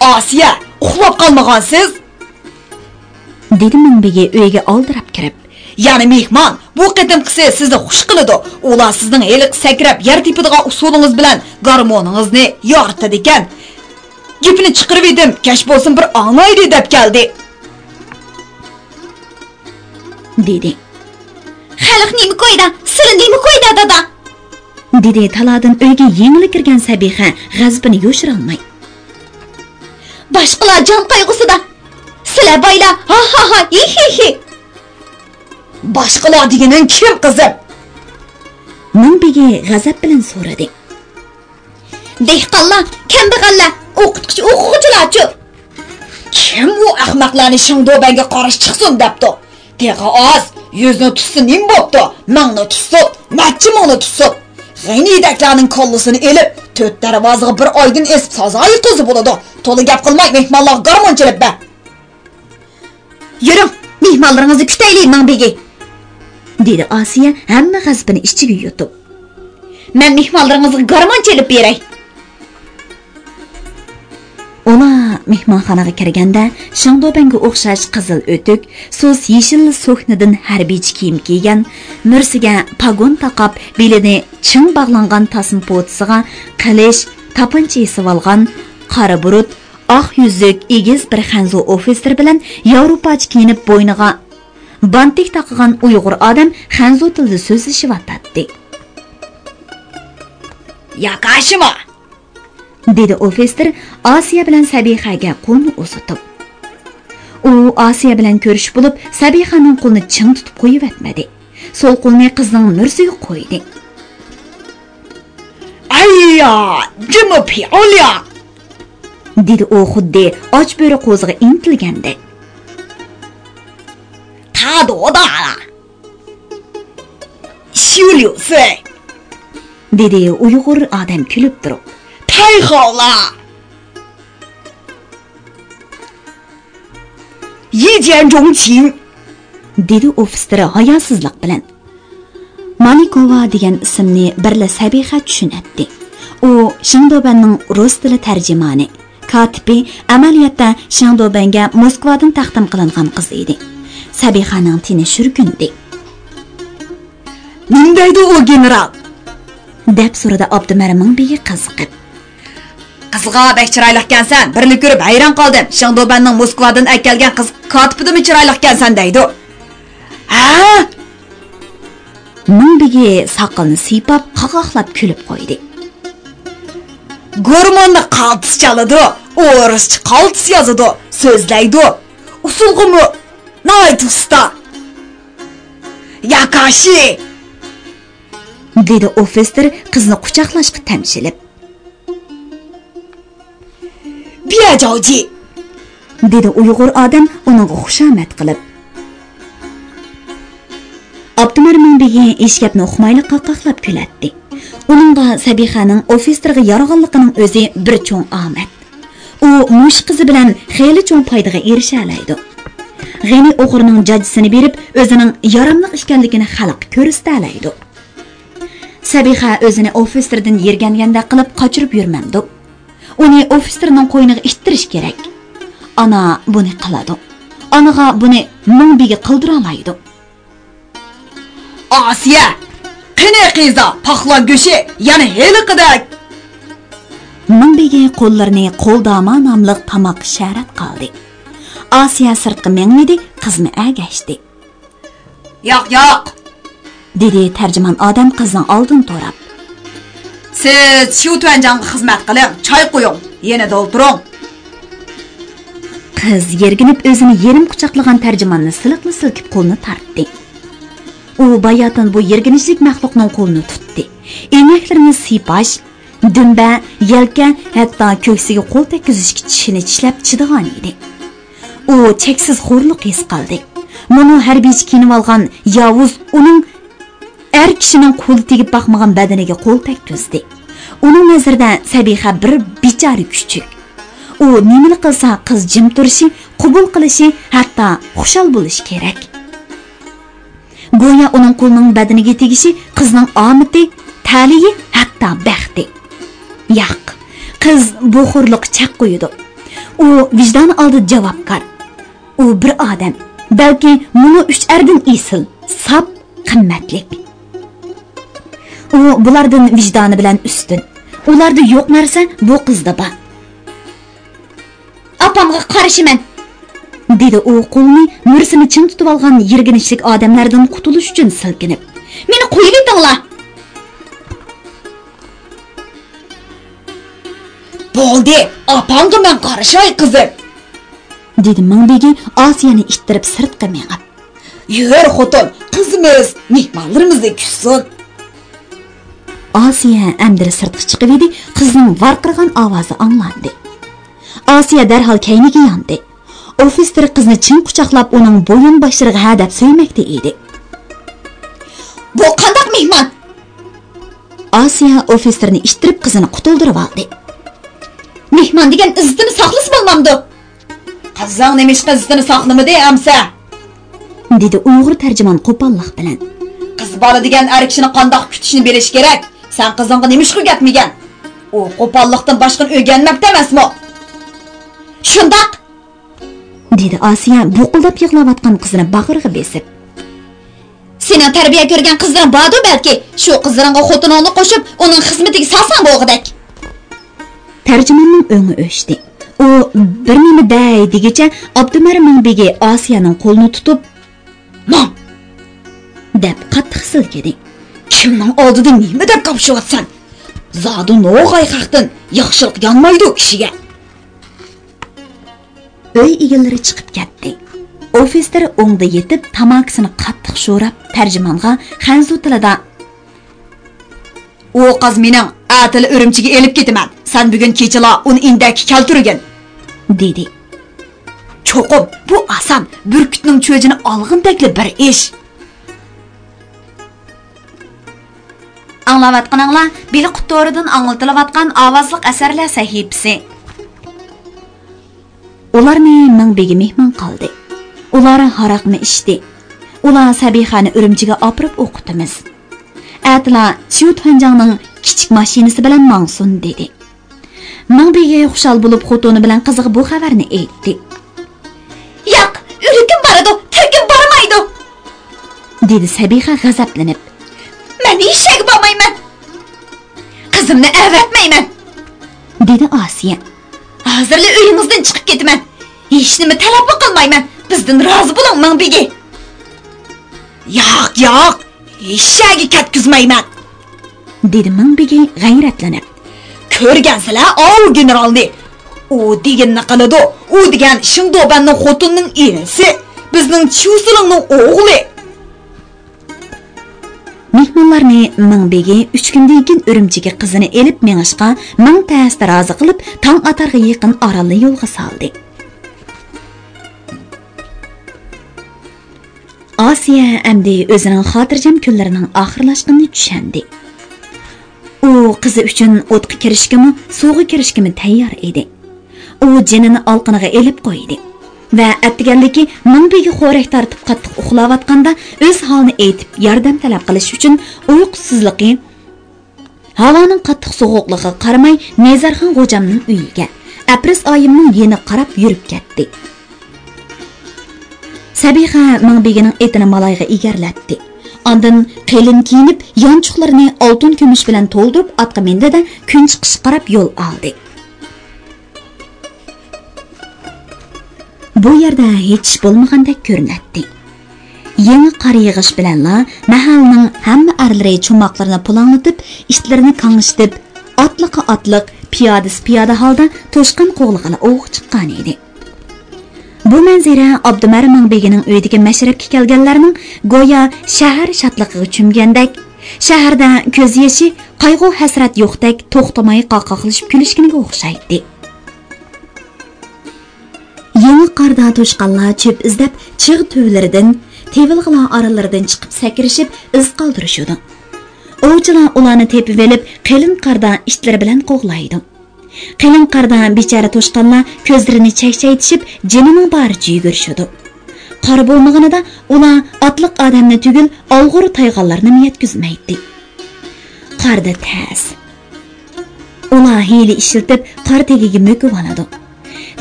«ئاسىيە، ئۇخلاپ قالمىغانسىز؟» دېدى مىڭبېگى ئۆيگە ئالدىراپ كىرىپ. «يەنە مېھمان، بۇ قېتىمقىسى سىزنى خۇش قىلىدۇ. ئۇلار سىزنىڭ ھېلىقى سەكرەپ يەر تېپىدىغان ئۇسۇلىڭىز بىلەن گارمونىڭىزنى يارىتىدىكەن. گېپىنى چىقىرىۋىدىم، كەچ بولسۇن بىر ئاڭلايلى دەپ كەلدى.» دېدى. «خەلق نېمە كويدا، سىلى نېمە كويدا، دادا؟» دېدى تالادىن ئۆيگە يېڭىلا كىرگەن سەبىخە غەزىپىنى يوشۇرالماي. «باشقىلار جان قايغۇسىدا، سىلە بايلا، ھا ھا ھا، ھى ھى ھى.» «باشقىلار دېگىنىڭ كىم، قىزىم؟» مىڭبېگى غەزەپ بىلەن سورىدى. «دېھقانلار، كەمبەغەللەر، ئوقۇتقۇچى، ئوقۇغۇچىلارچۇ؟» «كىم ئۇ ئەخمەقلەرنى شېڭدۇبەنگە قارشى چىقسۇن دەپتۇ؟ تېخى ئاز، يۈزنى تۇتسا نېمە بوپتۇ، مىڭنى تۇتسۇن، نەچچە مىڭنى تۇتسۇن. غېنىدەكلەرنىڭ كاللىسىنى ئېلىپ، تۆت دەرۋازىغا بىر ئايدىن ئېسىپ سازا يېتىلسە بولىدۇ. تولا گەپ قىلماي، مېھمانلارغا گارمون چېلىپ بەر.» «يۈرۈڭ، مېھمانلىرىڭىزنى كۈتەيلى، مىڭبېگى.» دېدى ئاسىيە ھەممە غەزىپىنى ئىچىگە يۇتۇپ. «مەن مېھمانلىرىڭىزغا گارمون چېلىپ بېرەي.» ئۇلار مېھمانخانىغا كىرگەندە، شېڭدۇبەنگە ئوخشاش قىزىل ئۆتۈك، سۇس يېشىل سوكنىدىن ھەربىيچە كىيىم كىيگەن، مۈرىسىگە پاگون تاقاپ، بېلىنى چىڭ باغلانغان تاسما پوتىسىغا قىلىچ، تاپانچا ئېسىۋالغان، قارا بۇرۇت، ئاق يۈزلۈك ئېگىز بىر خەنزۇ ئوفىتسېر بىلەن ياۋروپاچە كىيىنىپ، بوينىغا بانتىك تاقىغان ئۇيغۇر ئادەم خەنزۇ تىلىدا سۆزلىشىۋاتاتتى. «ياكاشىما!» دېدى ئوفىتسېر ئاسىيە بىلەن سەبىخەگە قولىنى ئۇزىتىپ. ئۇ ئاسىيە بىلەن كۆرۈشۈپ بولۇپ، سەبىخەنىڭ قولىنى چىڭ تۇتۇپ قويۇۋەتمىدى. سول قولىنى قىزنىڭ مۈرىسىگە قويدى. ئەييا، جىمى پياۋليا! دېدى ئۇ خۇددى ئاچ بۆرە قوزىغا ئىنتىلگەندەك. تادودا! شيۇليۇسى! دېدى ئۇيغۇر ئادەم كۈلۈپ تۇرۇپ. تايخاۋلا! يىجيەنجۇڭچىڭ! دېدى ئوفىتسېر ھاياسىزلىق بىلەن. مالىكوۋا دېگەن ئىسىمنى بىرلا سەبىخە چۈشىنەتتى. ئۇ شېڭدۇبەننىڭ رۇس تىلى تەرجىمانى، كاتىپى، ئەمەلىيەتتە شېڭدۇبەنگە موسكۋادىن تەقدىم قىلىنغان قىز ئىدى. سەبىخەنىڭ تېنى شۈركۈندى. نېمە دەيدۇ ئۇ گېنېرال؟ دەپ سورىدى ئابدۇمەر مىڭبېگى قىزىقىپ. قىزغا بەك چىرايلىقكەنسەن، بىرنى كۆرۈپ ھەيران قالدىم. شېڭدۇبەننىڭ موسكۋادىن ئەكەلگەن قىز كاتىپىدىنمۇ چىرايلىقكەنسەن دەيدۇ. ھە؟ مىڭبېگى ساقىلىنى سىيپاپ، قاقاقلاپ كۈلۈپ قويدى. گورموننى قالتىس چالىدۇ، ئورۇسچە قالتىس يازىدۇ، سۆزلەيدۇ. ئۇسسۇلغىمۇ ناھايىتى ئۇستا. ياكاشى! دېدى ئوفىتسېر قىزنى قۇچاقلاشقا تەمشىلىپ. بيەجاۋجى! دېدى ئۇيغۇر ئادەم ئۇنىڭغا خۇشامەت قىلىپ. ئابدۇمەر مىڭبېگى ھېچ گەپنى ئۇقمايلا قاقاقلاپ كۈلەتتى. ئۇنىڭغا سەبىخەنىڭ ئوفىتسېرغا يارىغانلىقىنىڭ ئۆزى بىر چوڭ ئامەت. ئۇ مۇشۇ قىزى بىلەن خېلى چوڭ پايدىغا ئېرىشەلەيدۇ. غېنى ئوغرىنىڭ جاجىسىنى بېرىپ، ئۆزىنىڭ ياراملىق ئىكەنلىكىنى خەلققە كۆرسىتەلەيدۇ. سەبىخە ئۆزىنى ئوفىتسېردىن يىرگەنگەندەك قىلىپ قاچۇرۇپ يۈرمەمدۇ. ئۇنى ئوفىتسېرنىڭ قوينىغا ئىتتىرىش كېرەك. ئانا بۇنى قىلىدۇ. ئانىغا بۇنى مىڭبېگى قىلدۇرالايدۇ. ئاسىيە! قېنى قىزا، پاخلا گۆشى يەنە ھېلىقىدەك! مىڭبېگى قوللىرىنى قولداما ناملىق تاماققا شەرەت قىلدى. ئاسىيە سىرتقا مېڭىۋىدى، قىزمۇ ئەگەشتى. ياق، ياق! دېدى تەرجىمان ئادەم قىزنىڭ ئالدىنى توراپ. سىز شيۇ تۈەنجاڭغا خىزمەت قىلىڭ، چاي قۇيۇڭ، يېنىدا ئولتۇرۇڭ. قىز يىرگىنىپ ئۆزىنى يېرىم قۇچاقلىغان تەرجىماننى سىلىقلا سىلكىپ قولىنى تارتتى. ئۇ باياتىن بۇ يىرگىنچلىك مەخلۇقنىڭ قولىنى تۇتتى. ئەينەكلىرىنى سىيپاش، دۈمبە، يەلكە، ھەتتا كۆكسىگە قول تەگكۈزۈشكە چىشىنى چىشلەپ چىدىغان ئىدى. ئۇ چەكسىز خورلۇق ھېس قىلدى. مۇنۇ ھەربىيچە كىيىنىۋالغان ياۋۇز ئۇنىڭ ئەر كىشىنىڭ قولى تېگىپ باقمىغان بەدىنىگە قول تەگكۈزدى. ئۇنىڭ نەزىرىدە سەبىخە بىر بىچارە كۈچۈك. ئۇ نېمىلا قىلسا، قىز جىم تۇرۇشى، قوبۇل قىلىشى، ھەتتا خۇشال بولۇشى كېرەك. گويا ئۇنىڭ قولىنىڭ بەدىنىگە تېگىشى قىزنىڭ ئامىتى، تەلىيى، ھەتتا بەختى. ياق، قىز بۇ خورلۇققا چەك قويىدۇ. ئۇ ۋىجدانى ئالدىدا جاۋابكار. ئۇ بىر ئادەم، بەلكى مۇنۇ ئۈچ ئەردىن ئېسىل، ساپ، قىممەتلىك. ئۇ بۇلاردىن ۋىجدانى بىلەن ئۈستۈن. ئۇلاردا يوق نەرسە بۇ قىزدا بار. ئاپامغا قارشىمەن، دېدى ئۇ قولىنى مۈرىسىنى چىڭ تۇتۇۋالغان يىرگىنچلىك ئادەملەردىن قۇتۇلۇش ئۈچۈن سىلكىنىپ. مېنى قويۇۋېتىڭلار! بولدى، ئاپاڭغا مەن قارىشاي، قىزىم! دېدى مىڭبېگى ئاسىيەنى ئىتتىرىپ سىرتقا مېڭىپ. يۈر، خوتۇن، قىزىمىز مېھمانلىرىمىزنى كۈتسۇن. ئاسىيە ئەمدىلا سىرتقا چىقىۋىدى، قىزنىڭ ۋارقىرىغان ئاۋازى ئاڭلاندى. ئاسىيە دەرھال كەينىگە ياندى. ئوفىتسېر قىزنى چىڭ قۇچاقلاپ، ئۇنىڭ بويۇن باشلىرىغا ھەدەپ سۆيمەكتە ئىدى. بۇ قانداق مېھمان؟ ئاسىيە ئوفىتسېرنى ئىتتىرىپ، قىزىنى قۇتۇلدۇرۇۋالدى. مېھمان دېگەن ئىززىتىنى ساقلىسا بولمامدۇ؟ قىزىڭ نېمىشقا ئىززىتىنى ساقلىمىدى ئەمسە؟ دېدى ئۇيغۇر تەرجىمان قوپاللىق بىلەن. قىز بالا دېگەن ئەر كىشىنى قانداق كۈتۈشنى بىلىشى كېرەك. سەن قىزىڭغا نېمىشقا ئۆگەتمىگەن؟ ئۇ قوپاللىقتىن باشقىنى ئۆگەنمەپتۇ ئەمەسمۇ؟ شۇنداق! دېدى ئاسىيە بۇقۇلداپ يىغلاۋاتقان قىزىنى باغرىغا بېسىپ. سېنىڭ تەربىيە كۆرگەن قىزلىرىڭ باردۇ بەلكى، شۇ قىزلىرىڭغا خوتۇنۇڭنى قوشۇپ، ئۇنىڭ خىزمىتىگە سالساڭ بولغۇدەك. تەرجىماننىڭ ئۆڭى ئۆچتى. ئۇ بىر نېمە دەي دېگۈچە ئابدۇمەر مىڭبېگى ئاسىيەنىڭ قولىنى تۇتۇپ، ماڭ! دەپ قاتتىق سىلكىدى. كىمنىڭ ئالدىدا نېمە دەپ گاپشىۋاتىسەن؟ زادى نوغاي خەقتىن ياخشىلىق يانمايدۇ كىشىگە. ئۆي ئىگىلىرى چىقىپ كەتتى. ئوفىتسېر ئوڭدا يېتىپ، تاماكىسىنى قاتتىق شوراپ، تەرجىمانغا خەنزۇ تىلىدا: «ئۇ قىز مېنىڭ، ئەتىلا ئۈرۈمچىگە ئېلىپ كېتىمەن. سەن بۈگۈن كېچىلا ئۇنى ئىندەككە كەلتۈرگىن» دېدى. «چوقۇم، بۇ ئاسان، بۈركۈتنىڭ چۆجىنى ئالغىنىدەكلا بىر ئىش.» ئاڭلاۋاتقىنىڭلار بېلىققۇت تورىدىن ئاڭلىتىلىۋاتقان ئاۋازلىق ئەسەرلەر سەھىپىسى. ئۇلارنى مىڭ بېگى مېھمان قىلدى. ئۇلار ھاراقنى ئىچتى. ئۇلار سەبىخەنى ئۈرۈمچىگە ئاپىرىپ ئوقۇتىمىز. ئەتىلا چيۇ تۈەنجاڭنىڭ كىچىك ماشىنىسى بىلەن ماڭسۇن، دېدى. مىڭ بېگى خۇشال بولۇپ، خوتۇنى بىلەن قىزىغا بۇ خەۋەرنى ئېيتتى. ياق، ئۆلۈكۈم بارىدۇ، تىرىكىم بارمايدۇ، دېدى سەبىخە غەزەپلىنىپ. مەن ھېچ يەرگە بارمايمەن. قىزىمنى ئەۋەتمەيمەن، دېدى ئاسىيە. ھازىرلا ئۆيىڭىزدىن چىقىپ كېتىمەن. ھېچنېمە تەلەپمۇ قىلمايمەن. بىزدىن رازى بولۇڭ، مىڭ بېگى. ياق، ياق، ھېچ يەرگە كەتكۈزمەيمەن، دېدى مىڭ بېگى غەيرەتلىنىپ. كۆرگەنسىلەر ئاۋۇ گېنېرالنى. ئۇ دېگىنىنى قىلىدۇ. ئۇ دېگەن شېڭدۇبەننىڭ خوتۇنىنىڭ ئىنىسى. بىزنىڭ چيۇسىلىڭنىڭ ئوغلى. مېھمانلارنى مىڭ بېگى ئۈچ كۈندىن كېيىن ئۈرۈمچىگە قىزىنى ئېلىپ مېڭىشقا مىڭ تەستە رازى قىلىپ، تاڭ ئاتارغا يېقىن ئارانلا يولغا سالدى. ئاسىيە ئەمدى ئۆزىنىڭ خاتىرجەم كۈنلىرىنىڭ ئاخىرلاشقىنىنى چۈشەندى. ئۇ قىزى ئۈچۈن ئوتقا كىرىشكىمۇ، سۇغا كىرىشكىمۇ تەييار ئىدى. ئۇ جېنىنى ئالقىنىغا ئېلىپ قويدى ۋە ئەتىگەنلىكى مىڭ بېگى خورەك تارتىپ قاتتىق ئۇخلاۋاتقاندا ئۆز ھالىنى ئېيتىپ ياردەم تەلەپ قىلىش ئۈچۈن ئۇيقۇسىزلىقى، ھاۋانىڭ قاتتىق سوغۇقلۇقىغا قارىماي نەزەرخان غوجامنىڭ ئۆيىگە، ئەپرىس ئايىمنىڭ يېنىغا قاراپ يۈرۈپ كەتتى. سەبىخە مىڭ بېگىنىڭ ئېتىنى مالايغا ئېگەرلەتتى. ئاندىن قېلىن كىيىنىپ، يانچۇقلىرىنى ئالتۇن كۈمۈش بىلەن تولدۇرۇپ ئاتقا مىندى-دە، كۈن چىقىشقا قاراپ يول ئالدى. بۇ يەردە ھېچ ئىش بولمىغاندەك كۆرۈنەتتى. يېڭى قار يېغىش بىلەنلا مەھەللىنىڭ ھەممە ئەرلىرى چوماقلىرىنى پۇلاڭلىتىپ، ئىتلىرىنى كاڭشىتىپ، ئاتلىقى ئاتلىق، پىيادىسى پىيادە ھالدا توشقان قوغلىغىلى ئوۋغا چىققانىدى. بۇ مەنزىرە ئابدۇمەر مىڭ بېگىنىڭ ئۆيىدىكى مەشرەپكە كەلگەنلەرنىڭ گويا شەھەر شادلىقىغا چۆمگەندەك، شەھەردە كۆز يېشى، قايغۇ-ھەسرەت يوقتەك توختىماي قاقاقلىشىپ كۈلۈشكىنىگە ئوخشايتتى. يېڭى قاردا توشقانلار چۆپ ئىزدەپ، چىغ تۈۋلىرىدىن، تېۋىلغىلار ئارىلىرىدىن چىقىپ سەكرىشىپ ئىز قالدۇرۇشىدۇ. ئوۋچىلار ئۇلارنى تېپىۋېلىپ، قېلىن قاردا ئىتلىرى بىلەن قوغلايدۇ. قېلىن قاردا بىچارە توشقانلار كۆزلىرىنى چەكچەيتىشىپ، جېنىنىڭ بارىچە يۈگۈرۈشىدۇ. قار بولمىغىنىدا ئۇلار ئاتلىق ئادەمنى تۈگۈل، ئالغۇر تايغانلارنىمۇ يەتكۈزمەيتتى. قاردا تەس. ئۇلار ھىيلە ئىشلىتىپ، قار تېگىگە مۆكۈۋالىدۇ.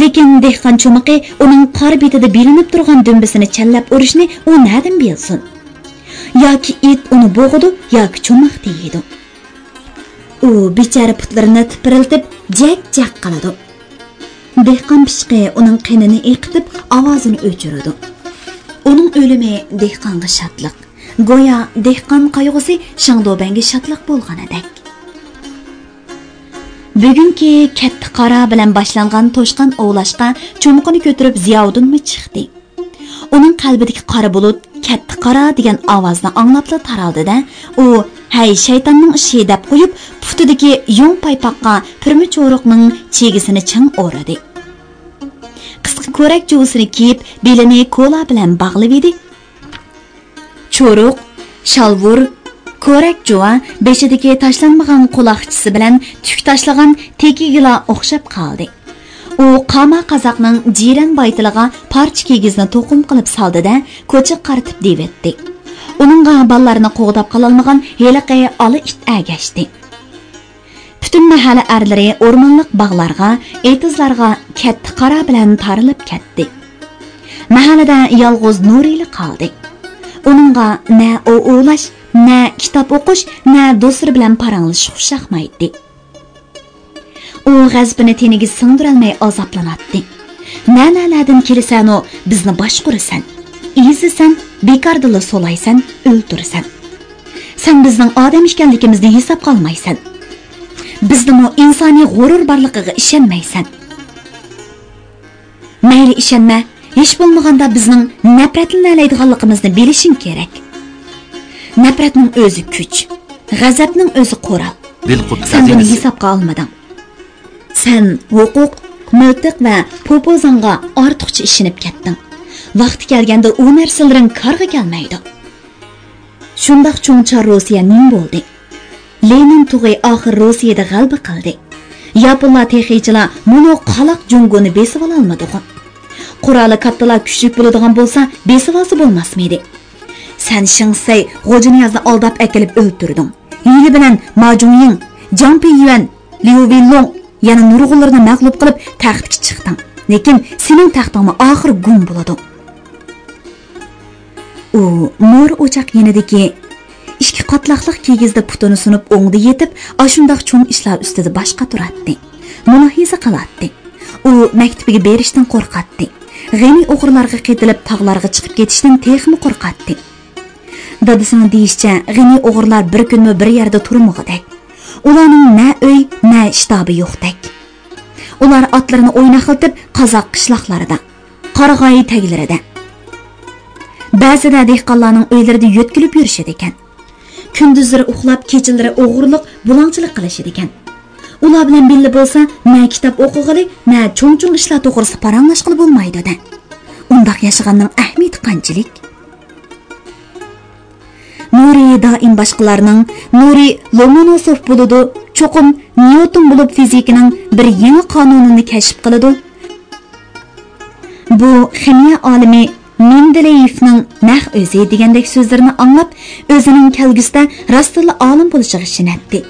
لېكىن دېھقان چومىقى ئۇنىڭ قار بېتىدە بىلىنىپ تۇرغان دۈمبىسىنى چەنلەپ ئۇرۇشنى ئۇ نەدىن بىلسۇن؟ ياكى ئىت ئۇنى بوغىدۇ، ياكى چوماق تېگىدۇ. ئۇ بىچارە پۇتلىرىنى تىپىرلىتىپ، جەك-جەك قىلىدۇ. دېھقان پىشقى ئۇنىڭ قېنىنى ئېقىتىپ، ئاۋازىنى ئۆچۈرىدۇ. ئۇنىڭ ئۆلۈمى دېھقانغا شادلىق. گويا دېھقان قايغۇسى شېڭدۇبەنگە شادلىق بولغىنىدەك. بۈگۈنكى كەتتى قارا بىلەن باشلانغان توشقان ئوۋلاشقا چومىقىنى كۆتۈرۈپ زىياۋۇدۇنمۇ چىقتى. ئۇنىڭ قەلبىدىكى قارا بۇلۇت كەتتى قارا دېگەن ئاۋازنى ئاڭلاپلا تارالدى-دە، ئۇ «ھەي، شەيتاننىڭ ئىشى» دەپ قويۇپ، پۇتىدىكى يۇڭ پايپاققا پۈرمە چورۇقنىڭ چىگىسىنى چىڭ ئورىدى. قىسقا كورەك جۇۋىسىنى كىيىپ، بېلىنى كولا بىلەن باغلىۋىدى. چورۇق، شالۋۇر، كورەك جۇۋا بېشىدىكى تاشلانمىغان قۇلاقچىسى بىلەن تۈك تاشلىغان تېكىگىلا ئوخشاپ قالدى. ئۇ قاما قازاقنىڭ جىرەن بايتىلىغا پارچە كىگىزنى توقۇم قىلىپ سالدى-دە، كوچىغا قارىتىپ دېۋەتتى. ئۇنىڭغا بالىلارنى قوغداپ قالالمىغان ھېلىقى ئالا ئىت ئەگەشتى. پۈتۈن مەھەللە ئەرلىرى ئورمانلىق باغلارغا، ئېتىزلارغا كەتتى قارا بىلەن تارىلىپ كەتتى. مەھەللىدە يالغۇز نۇرىلا قالدى. ئۇنىڭغا نە ئوۋ ئوۋلاش، نە كىتاب ئوقۇش، نە دوستلىرى بىلەن پاراڭلىشىش خۇشياقمايتتى. ئۇ غەزىپىنى تېنىگە سىڭدۈرەلمەي ئازابلىناتتى. نەلەردىن كېلىسەنۇ، بىزنى باشقۇرىسەن، ئېزىسەن، بىكاردىلا سولايسەن، ئۆلتۈرىسەن. سەن بىزنىڭ ئادەم ئىكەنلىكىمىزنى ھېسابقا ئالمايسەن. بىزدىمۇ ئىنسانىي غۇرۇر بارلىقىغا ئىشەنمەيسەن. مەيلى ئىشەنمە، ھېچ بولمىغاندا بىزنىڭ نەپرەتلىنەلەيدىغانلىقىمىزنى بىلىشىڭ كېرەك. نەپرەتنىڭ ئۆزى كۈچ، غەزەپنىڭ ئۆزى قورال. سەن بۇنى ھېسابقا ئالمىدىڭ. سەن ھوقۇق، مىلتىق ۋە پوپوزاڭغا ئارتۇقچە ئىشىنىپ كەتتىڭ. ۋاقتى كەلگەندە ئۇ نەرسىلىرىڭ كارغا كەلمەيدۇ. شۇنداق چوڭ چار روسىيە نېمە بولدى؟ لېنىن تۇغى ئاخىر روسىيەدە غەلىبە قىلدى. ياپونلار تېخىچىلا مۇنۇ قالاق جۇڭگونى بېسىۋالالمىدىغۇ؟ قورالى كاتتىلا كۈچلۈك بولىدىغان بولسا، بېسىۋالسا بولماسمىدى؟ سەن شېڭ سەي غوجىنىيازنى ئالداپ ئەكېلىپ ئۆلتۈردۈڭ. ھىيلە بىلەن ما جۇڭيىڭ، جاڭ پېييۈەن، ليۇ ۋېنلۇڭ، يەنە نۇرغۇنلىرىنى مەغلۇپ قىلىپ تەختكە چىقتىڭ. لېكىن سېنىڭ تەختىڭمۇ ئاخىرى گۇم بولىدۇ. ئۇ مورا ئوچاق يېنىدىكى ئىككى قاتلاقلىق كىگىزدە پۇتىنى سۇنۇپ ئوڭدا يېتىپ، ئاشۇنداق چوڭ ئىشلار ئۈستىدە باش قاتۇراتتى. مۇلاھىزە قىلاتتى. ئۇ مەكتىپىگە بېرىشتىن قورقاتتى. غېنى ئوغرىلارغا قېتىلىپ تاغلارغا چىقىپ كېتىشتىن تېخىمۇ قورقاتتى. دادىسىنىڭ دېيىشىچە، غېنى ئوغرىلار بىر كۈنمۇ بىر يەردە تۇرمىغۇدەك. ئۇلارنىڭ نە ئۆي، نە شتابى يوقتەك. ئۇلار ئاتلىرىنى ئويناقلىتىپ قازاق قىشلاقلىرىدا، قارىغاي تەگلىرىدە، بەزىدە دېھقانلارنىڭ ئۆيلىرىدە يۆتكىلىپ يۈرۈشىدىكەن. كۈندۈزلىرى ئۇخلاپ، كېچىلىرى ئوغرىلىق، بۇلاڭچىلىق قىلىشىدىكەن. ئۇلار بىلەن بىللە بولسا، نە كىتاب ئوقۇغىلى، نە چوڭ-چوڭ ئىشلار توغرىسىدا پاراڭلاشقىلى بولمايدۇ-دە. ئۇنداق ياشىغاننىڭ ئەھمىيىتى قانچىلىك؟ نۇرى دائىم باشقىلارنىڭ، نۇرى لومونوسوف بولىدۇ، چوقۇم نيۇتون بولۇپ فىزىكىنىڭ بىر يېڭى قانۇنىنى كەشىپ قىلىدۇ. بۇ خىمىيە ئالىمى مېندېلېيېفنىڭ نەق ئۆزى دېگەندەك سۆزلىرىنى ئاڭلاپ، ئۆزىنىڭ كەلگۈسىدە راستتىنلا ئالىم بولۇشىغا ئىشىنەتتى.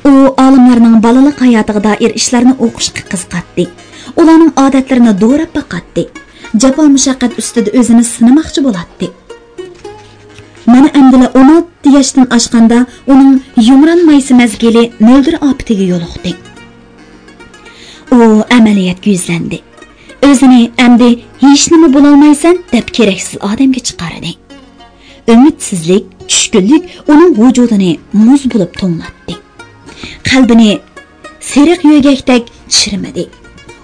ئۇ ئالىملارنىڭ بالىلىق ھاياتىغا دائىر ئىشلارنى ئوقۇشقا قىزىقاتتى. ئۇلارنىڭ ئادەتلىرىنى دوراپ باقاتتى. جاپا-مۇشەققەت ئۈستىدە ئۆزىنى سىنىماقچى بولاتتى. مانا ئەمدىلا ئون ئالتە ياشتىن ئاشقاندا ئۇنىڭ يۇمران مايسا مەزگىلى مۆلدۈر ئاپىتىگە يولۇقتى. ئۇ ئەمەلىيەتكە يۈزلەندى. ئۆزىنى ئەمدى ھېچنېمە بولالمايسەن دەپ كېرەكسىز ئادەمگە چىقاردى. ئۈمىدسىزلىك، چۈشكۈنلۈك ئۇنىڭ ۋۇجۇدىنى مۇز بولۇپ توڭلاتتى. قەلبىنى سېرىق يۆگەكتەك چىرمىدى.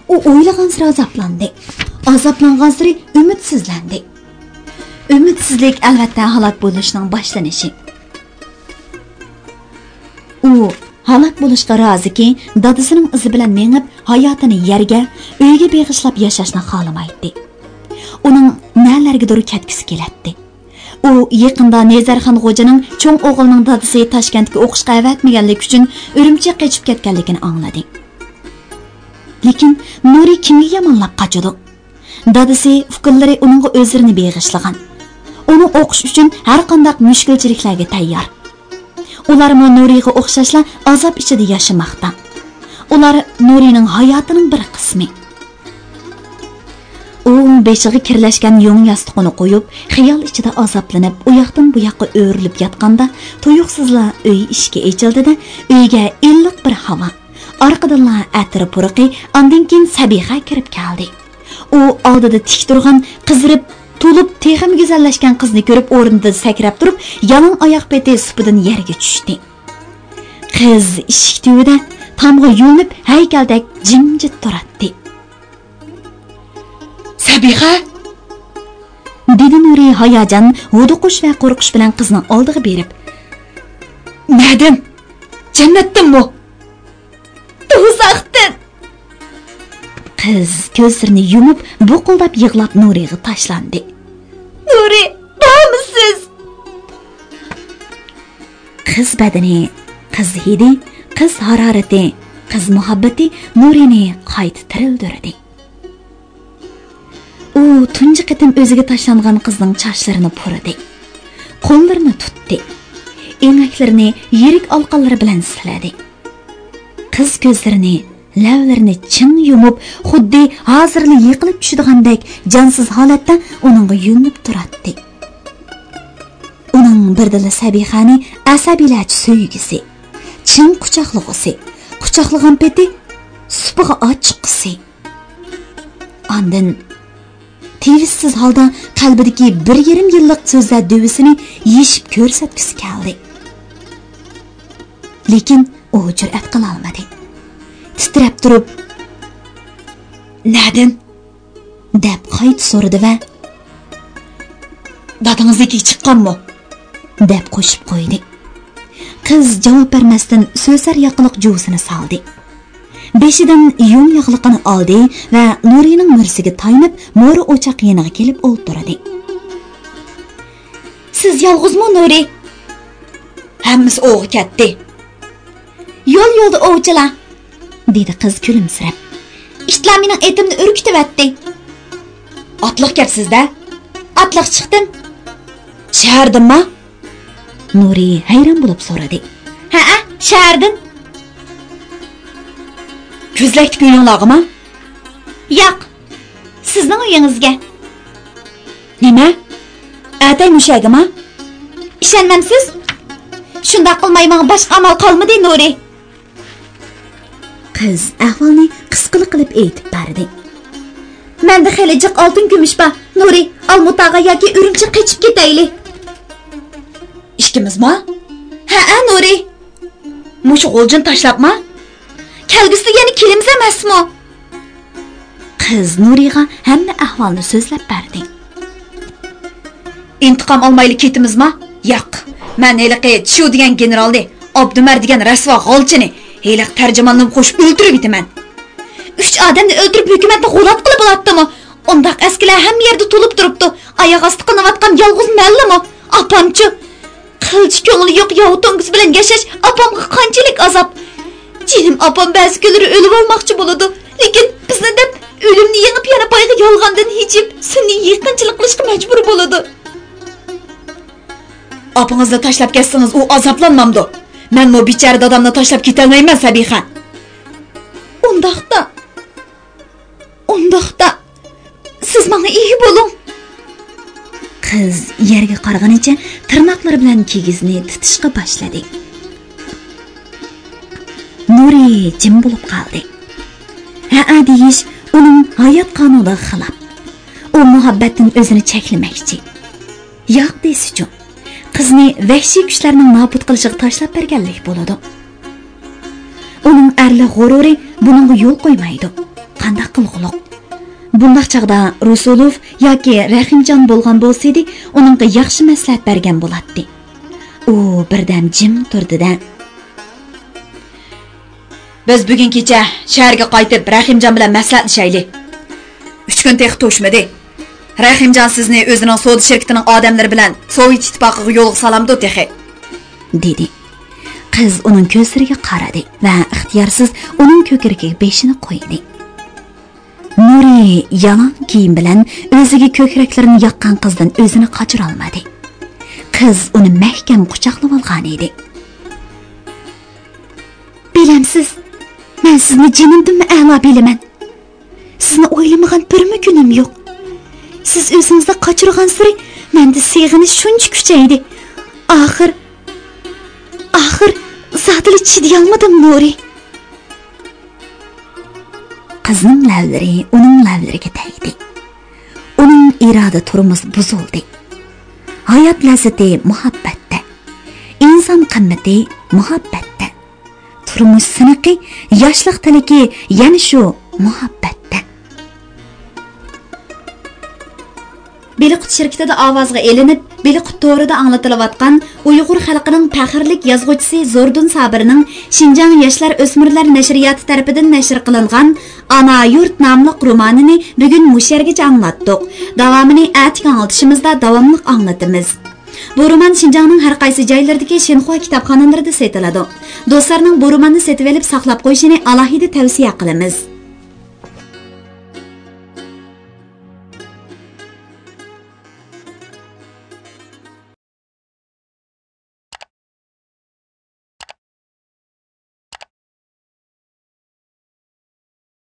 ئۇ ئويلىغانسېرى ئازابلاندى. ئازابلانغانسېرى ئۈمىدسىزلەندى. ئۈمىدسىزلىك، ئەلۋەتتە، ھالاك بولۇشنىڭ باشلىنىشى. ئۇ ھالاك بولۇشقا رازىكى، دادىسىنىڭ ئىزى بىلەن مېڭىپ، ھاياتىنى يەرگە، ئۆيگە بېغىشلاپ ياشاشنى خالىمايتتى. ئۇنىڭ نەلەرگىدۇر كەتكۈسى كېلەتتى. ئۇ يېقىندا نەزەرخان غوجىنىڭ چوڭ ئوغلىنىڭ دادىسى تاشكەنتكە ئوقۇشقا ئەۋەتمىگەنلىكى ئۈچۈن ئۈرۈمچىگە قېچىپ كەتكەنلىكىنى ئاڭلىدى. لېكىن نۇرى كىمگە يامانلاپ قاچىدۇ؟ دادىسى، ئۇكىلىرى ئۇنىڭغا ئۆزلىرىنى بېغىشلىغان. ئۇنىڭ ئوقۇش ئۈچۈن ھەرقانداق مۈشكۈلچىلىكلەرگە تەييار. ئۇلارمۇ نۇرىغا ئوخشاشلا ئازاب ئىچىدە ياشىماقتا. ئۇلار نۇرىنىڭ ھاياتىنىڭ بىر قىسمى. ئۇ بېشىغا كىرلەشكەن يۇڭ ياستۇقىنى قويۇپ، خىيال ئىچىدە ئازابلىنىپ، ئۇياقتىن بۇياققا ئۆرۈلۈپ ياتقاندا، تۇيۇقسىزلا ئۆي ئىشىكى ئېچىلدى-دە، ئۆيگە ئىللىق بىر ھاۋا، ئارقىدىنلا ئەتىر پۇرىقى، ئاندىن كېيىن سەبىخە كىرىپ كەلدى. ئۇ ئالدىدا تىك تۇرغان، قىزىرىپ، تولۇپ، تېخىمۇ گۈزەللەشكەن قىزنى كۆرۈپ، ئورنىدىن سەكرەپ تۇرۇپ، يالاڭ ئاياق پېتى سۇپىدىن يەرگە چۈشتى. قىز ئىشىك تۈۋىدە تامغا يۆلىنىپ، ھەيكەلدەك جىمجىت تۇراتتى. سەبىخە! دېدى نۇرى ھاياجان، ھودۇقۇش ۋە قورقۇش بىلەن قىزنىڭ ئالدىغا بېرىپ. نەدىن؟ جەننەتتىنمۇ؟ دوزاختىن! قىز كۆزلىرىنى يۇمۇپ، بۇقۇلداپ يىغلاپ نۇرىغا تاشلاندى. نۇرى، بارمۇسىز؟ قىز بەدىنى، قىز ھىدى، قىز ھارارىتى، قىز مۇھەببىتى نۇرىنى قايتا تىرىلدۈردى. ئۇ تۇنجى قېتىم ئۆزىگە تاشلانغان قىزنىڭ چاچلىرىنى پۇرىدى. قوللىرىنى تۇتتى. ئېڭەكلىرىنى يىرىك ئالىقانلىرى بىلەن سىلىدى. قىز كۆزلىرىنى، لەۋلىرىنى چىڭ يۇمۇپ، خۇددى ھازىرلا يىقىلىپ چۈشىدىغاندەك جانسىز ھالەتتە ئۇنىڭغا يۆلىنىپ تۇراتتى. ئۇنىڭ بىردىنلا سەبىخەنى ئەسەبىيلەرچە سۆيگۈسى، چىڭ قۇچاقلىغۇسى، قۇچاقلىغان پېتى سۇپىغا ئاچىققۇسى. ئاندىن تىۋىشسىز ھالدا قەلبىدىكى بىر يېرىم يىللىق سۆزلەر دۆۋىسىنى يېشىپ كۆرسەتكۈسى كەلدى. لېكىن ئۇ جۈرئەت قىلالمىدى. تىترەپ تۇرۇپ، نەدىن؟ دەپ قايتا سورىدى ۋە، دادىڭىزنىڭكىگە چىققانمۇ؟ دەپ قوشۇپ قويدى. قىز جاۋاب بەرمەستىن سۆسەر ياقىلىق جۇۋىسىنى سالدى. بېشىدىن يۇڭ ياغلىقىنى ئالدى ۋە نۇرىنىڭ مۈرىسىگە تايىنىپ، مورا ئوچاق يېنىغا كېلىپ ئولتۇردى. سىز يالغۇزمۇ، نۇرى؟ ھەممىسى ئوۋغا كەتتى. يول-يولدا ئوۋچىلار، دېدى قىز كۈلۈمسىرەپ. ئىتلار مېنىڭ ئېتىمنى ئۈركۈتۈۋەتتى. ئاتلىق گەپسىز-دە؟ ئاتلىق چىقتىم. شەھەردىنما؟ نۇرى ھەيران بولۇپ سورىدى. ھەئە، شەھەردىن. كۆزلەكتىكى ئۆيۈڭلارغىما؟ ياق، سىزنىڭ ئۆيىڭىزگە. نېمە؟ ئەتەي مۇشەگىما؟ ئىشەنمەمسىز؟ شۇنداق قىلماي ماڭا باشقا ئامال قالمىدى، نۇرى. قىز ئەھۋالنى قىسقىلا قىلىپ ئېيتىپ بەردى. مەندە خېلى جىق ئالتۇن كۈمۈش بار، نۇرى، ئالمۇتاغا ياكى ئۈرۈمچىگە قېچىپ كېتەيلى. ئىككىمىزما؟ ھەئە، نۇرى. مۇشۇ غۇلجىنى تاشلاپما؟ كەلگۈسىدە يەنە كېلىمىز ئەمەسمۇ؟ قىز نۇرىغا ھەممە ئەھۋالنى سۆزلەپ بەردى. ئىنتىقام ئالمايلى كېتىمىزما؟ ياق، مەن ھېلىقى چيۇ دېگەن گېنېرالنى، ئابدۇمەر دېگەن رەسۋا غالچىنى، ھېلىقى تەرجىماننىمۇ قوشۇپ ئۆلتۈرۈۋېتىمەن. ئۈچ ئادەمنى ئۆلتۈرۈپ ھۆكۈمەتنى غۇلاپ قىلىپ بولاتتىمۇ؟ ئۇنداق ئەسكىلەر ھەممە يەردە تولۇپ تۇرۇپتۇ. ئاياغ ئاستى قىلىنىۋاتقان يالغۇز مەنلىمۇ؟ ئاپامچۇ؟ قىلچە كۆڭلى يوق ياۋا توڭگۇز بىلەن ياشاش ئاپامغا قانچىلىك ئازاب. جېنىم ئاپام بەزى كۈنلىرى ئۆلۈۋالماقچى بولىدۇ، لېكىن بىزنى دەپ ئۆلۈمنى يېڭىپ، يەنە بايغا يالغاندىن ھىجىپ، سۈنئىي يېقىنچىلىق قىلىشقا مەجبۇر بولىدۇ. ئاپىڭىزنى تاشلاپ كەتسىڭىز، ئۇ ئازابلانمامدۇ؟ مەنمۇ بىچارە دادامنى تاشلاپ كېتەلمەيمەن، سەبىخە. ئۇنداقتا، ئۇنداقتا، سىز ماڭا ئىگە بولۇڭ. قىز يەرگە قارىغىنىچە تىرناقلىرى بىلەن كىگىزنى تىتىشقا باشلىدى. نۇرى جىم بولۇپ قالدى. ھەئە دېيىش ئۇنىڭ ھايات قانۇنىغا خىلاپ. ئۇ مۇھەببەتتىن ئۆزىنى چەكلىمەكچى. ياق دېسىچۇ؟ قىزنى ۋەھشىي كۈچلەرنىڭ نابۇت قىلىشىغا تاشلاپ بەرگەنلىك بولىدۇ. ئۇنىڭ ئەرلىك غۇرۇرى بۇنىڭغا يول قويمايدۇ. قانداق قىلغۇلۇق؟ بۇنداق چاغدا رۇسۇلوف ياكى رەھىمجان بولغان بولسىدى، ئۇنىڭغا ياخشى مەسلىھەت بەرگەن بولاتتى. ئۇ بىردەم جىم تۇردى-دە. بىز بۈگۈن كېچە شەھەرگە قايتىپ، رەھىمجان بىلەن مەسلىھەتلىشەيلى. ئۈچ كۈن تېخى توشمىدى. رەھىمجان سىزنى ئۆزىنىڭ سودا شىركىتىنىڭ ئادەملىرى بىلەن سوۋېت ئىتتىپاقىغا يولغا سالامدۇ تېخى؟ دېدى. قىز ئۇنىڭ كۆزلىرىگە قارىدى ۋە ئىختىيارسىز ئۇنىڭ كۆكرىكىگە بېشىنى قويدى. نۇرى يالاڭ كىيىم بىلەن ئۆزىگە كۆكرەكلىرىنى ياققان قىزدىن ئۆزىنى قاچۇرالمىدى. قىز ئۇنى مەھكەم قۇچاقلىۋالغانىدى. بىلەمسىز، مەن سىزنى جېنىمدىنمۇ ئەلا بىلىمەن. سىزنى ئويلىمىغان بىرمۇ كۈنۈم يوق. سىز ئۆزىڭىزنى قاچۇرغانسېرى مەندە سېغىنىش شۇنچە كۈچەيدى. ئاخىر، ئاخىر زادىلا چىدىيالمىدىم، نۇرى. قىزنىڭ لەۋلىرى ئۇنىڭ لەۋلىرىگە تەگدى. ئۇنىڭ ئىرادە تۇرمۇسى بۇزۇلدى. ھايات لەززىتى مۇھەببەتتە. ئىنسان قىممىتى مۇھەببەتتە. تۇرمۇش سىنىقى، ياشلىق تىلىكى يەنە شۇ مۇھەببەتتە. بېلىققۇت شىركىتىدە ئاۋازغا ئېلىنىپ، بېلىققۇت تورىدا ئاڭلىتىلىۋاتقان ئۇيغۇر خەلقىنىڭ پەخىرلىك يازغۇچىسى زوردۇن سابىرنىڭ شىنجاڭ ياشلار ئۆسمۈرلەر نەشرىياتى تەرىپىدىن نەشر قىلىنغان ئانا يۇرت ناملىق رومانىنى بۈگۈن مۇشۇ يەرگىچە ئاڭلاتتۇق. داۋامىنى ئەتىكى ئاڭلىتىشىمىزدا داۋاملىق ئاڭلىتىمىز. بۇ رومان شىنجاڭنىڭ ھەر قايسى جايلىرىدىكى شىنخۇا كىتابخانىلىرىدا سېتىلىدۇ. دوستلارنىڭ بۇ روماننى سېتىۋېلىپ ساقلاپ قويۇشىنى ئالاھىدە تەۋسىيە قىلىمىز.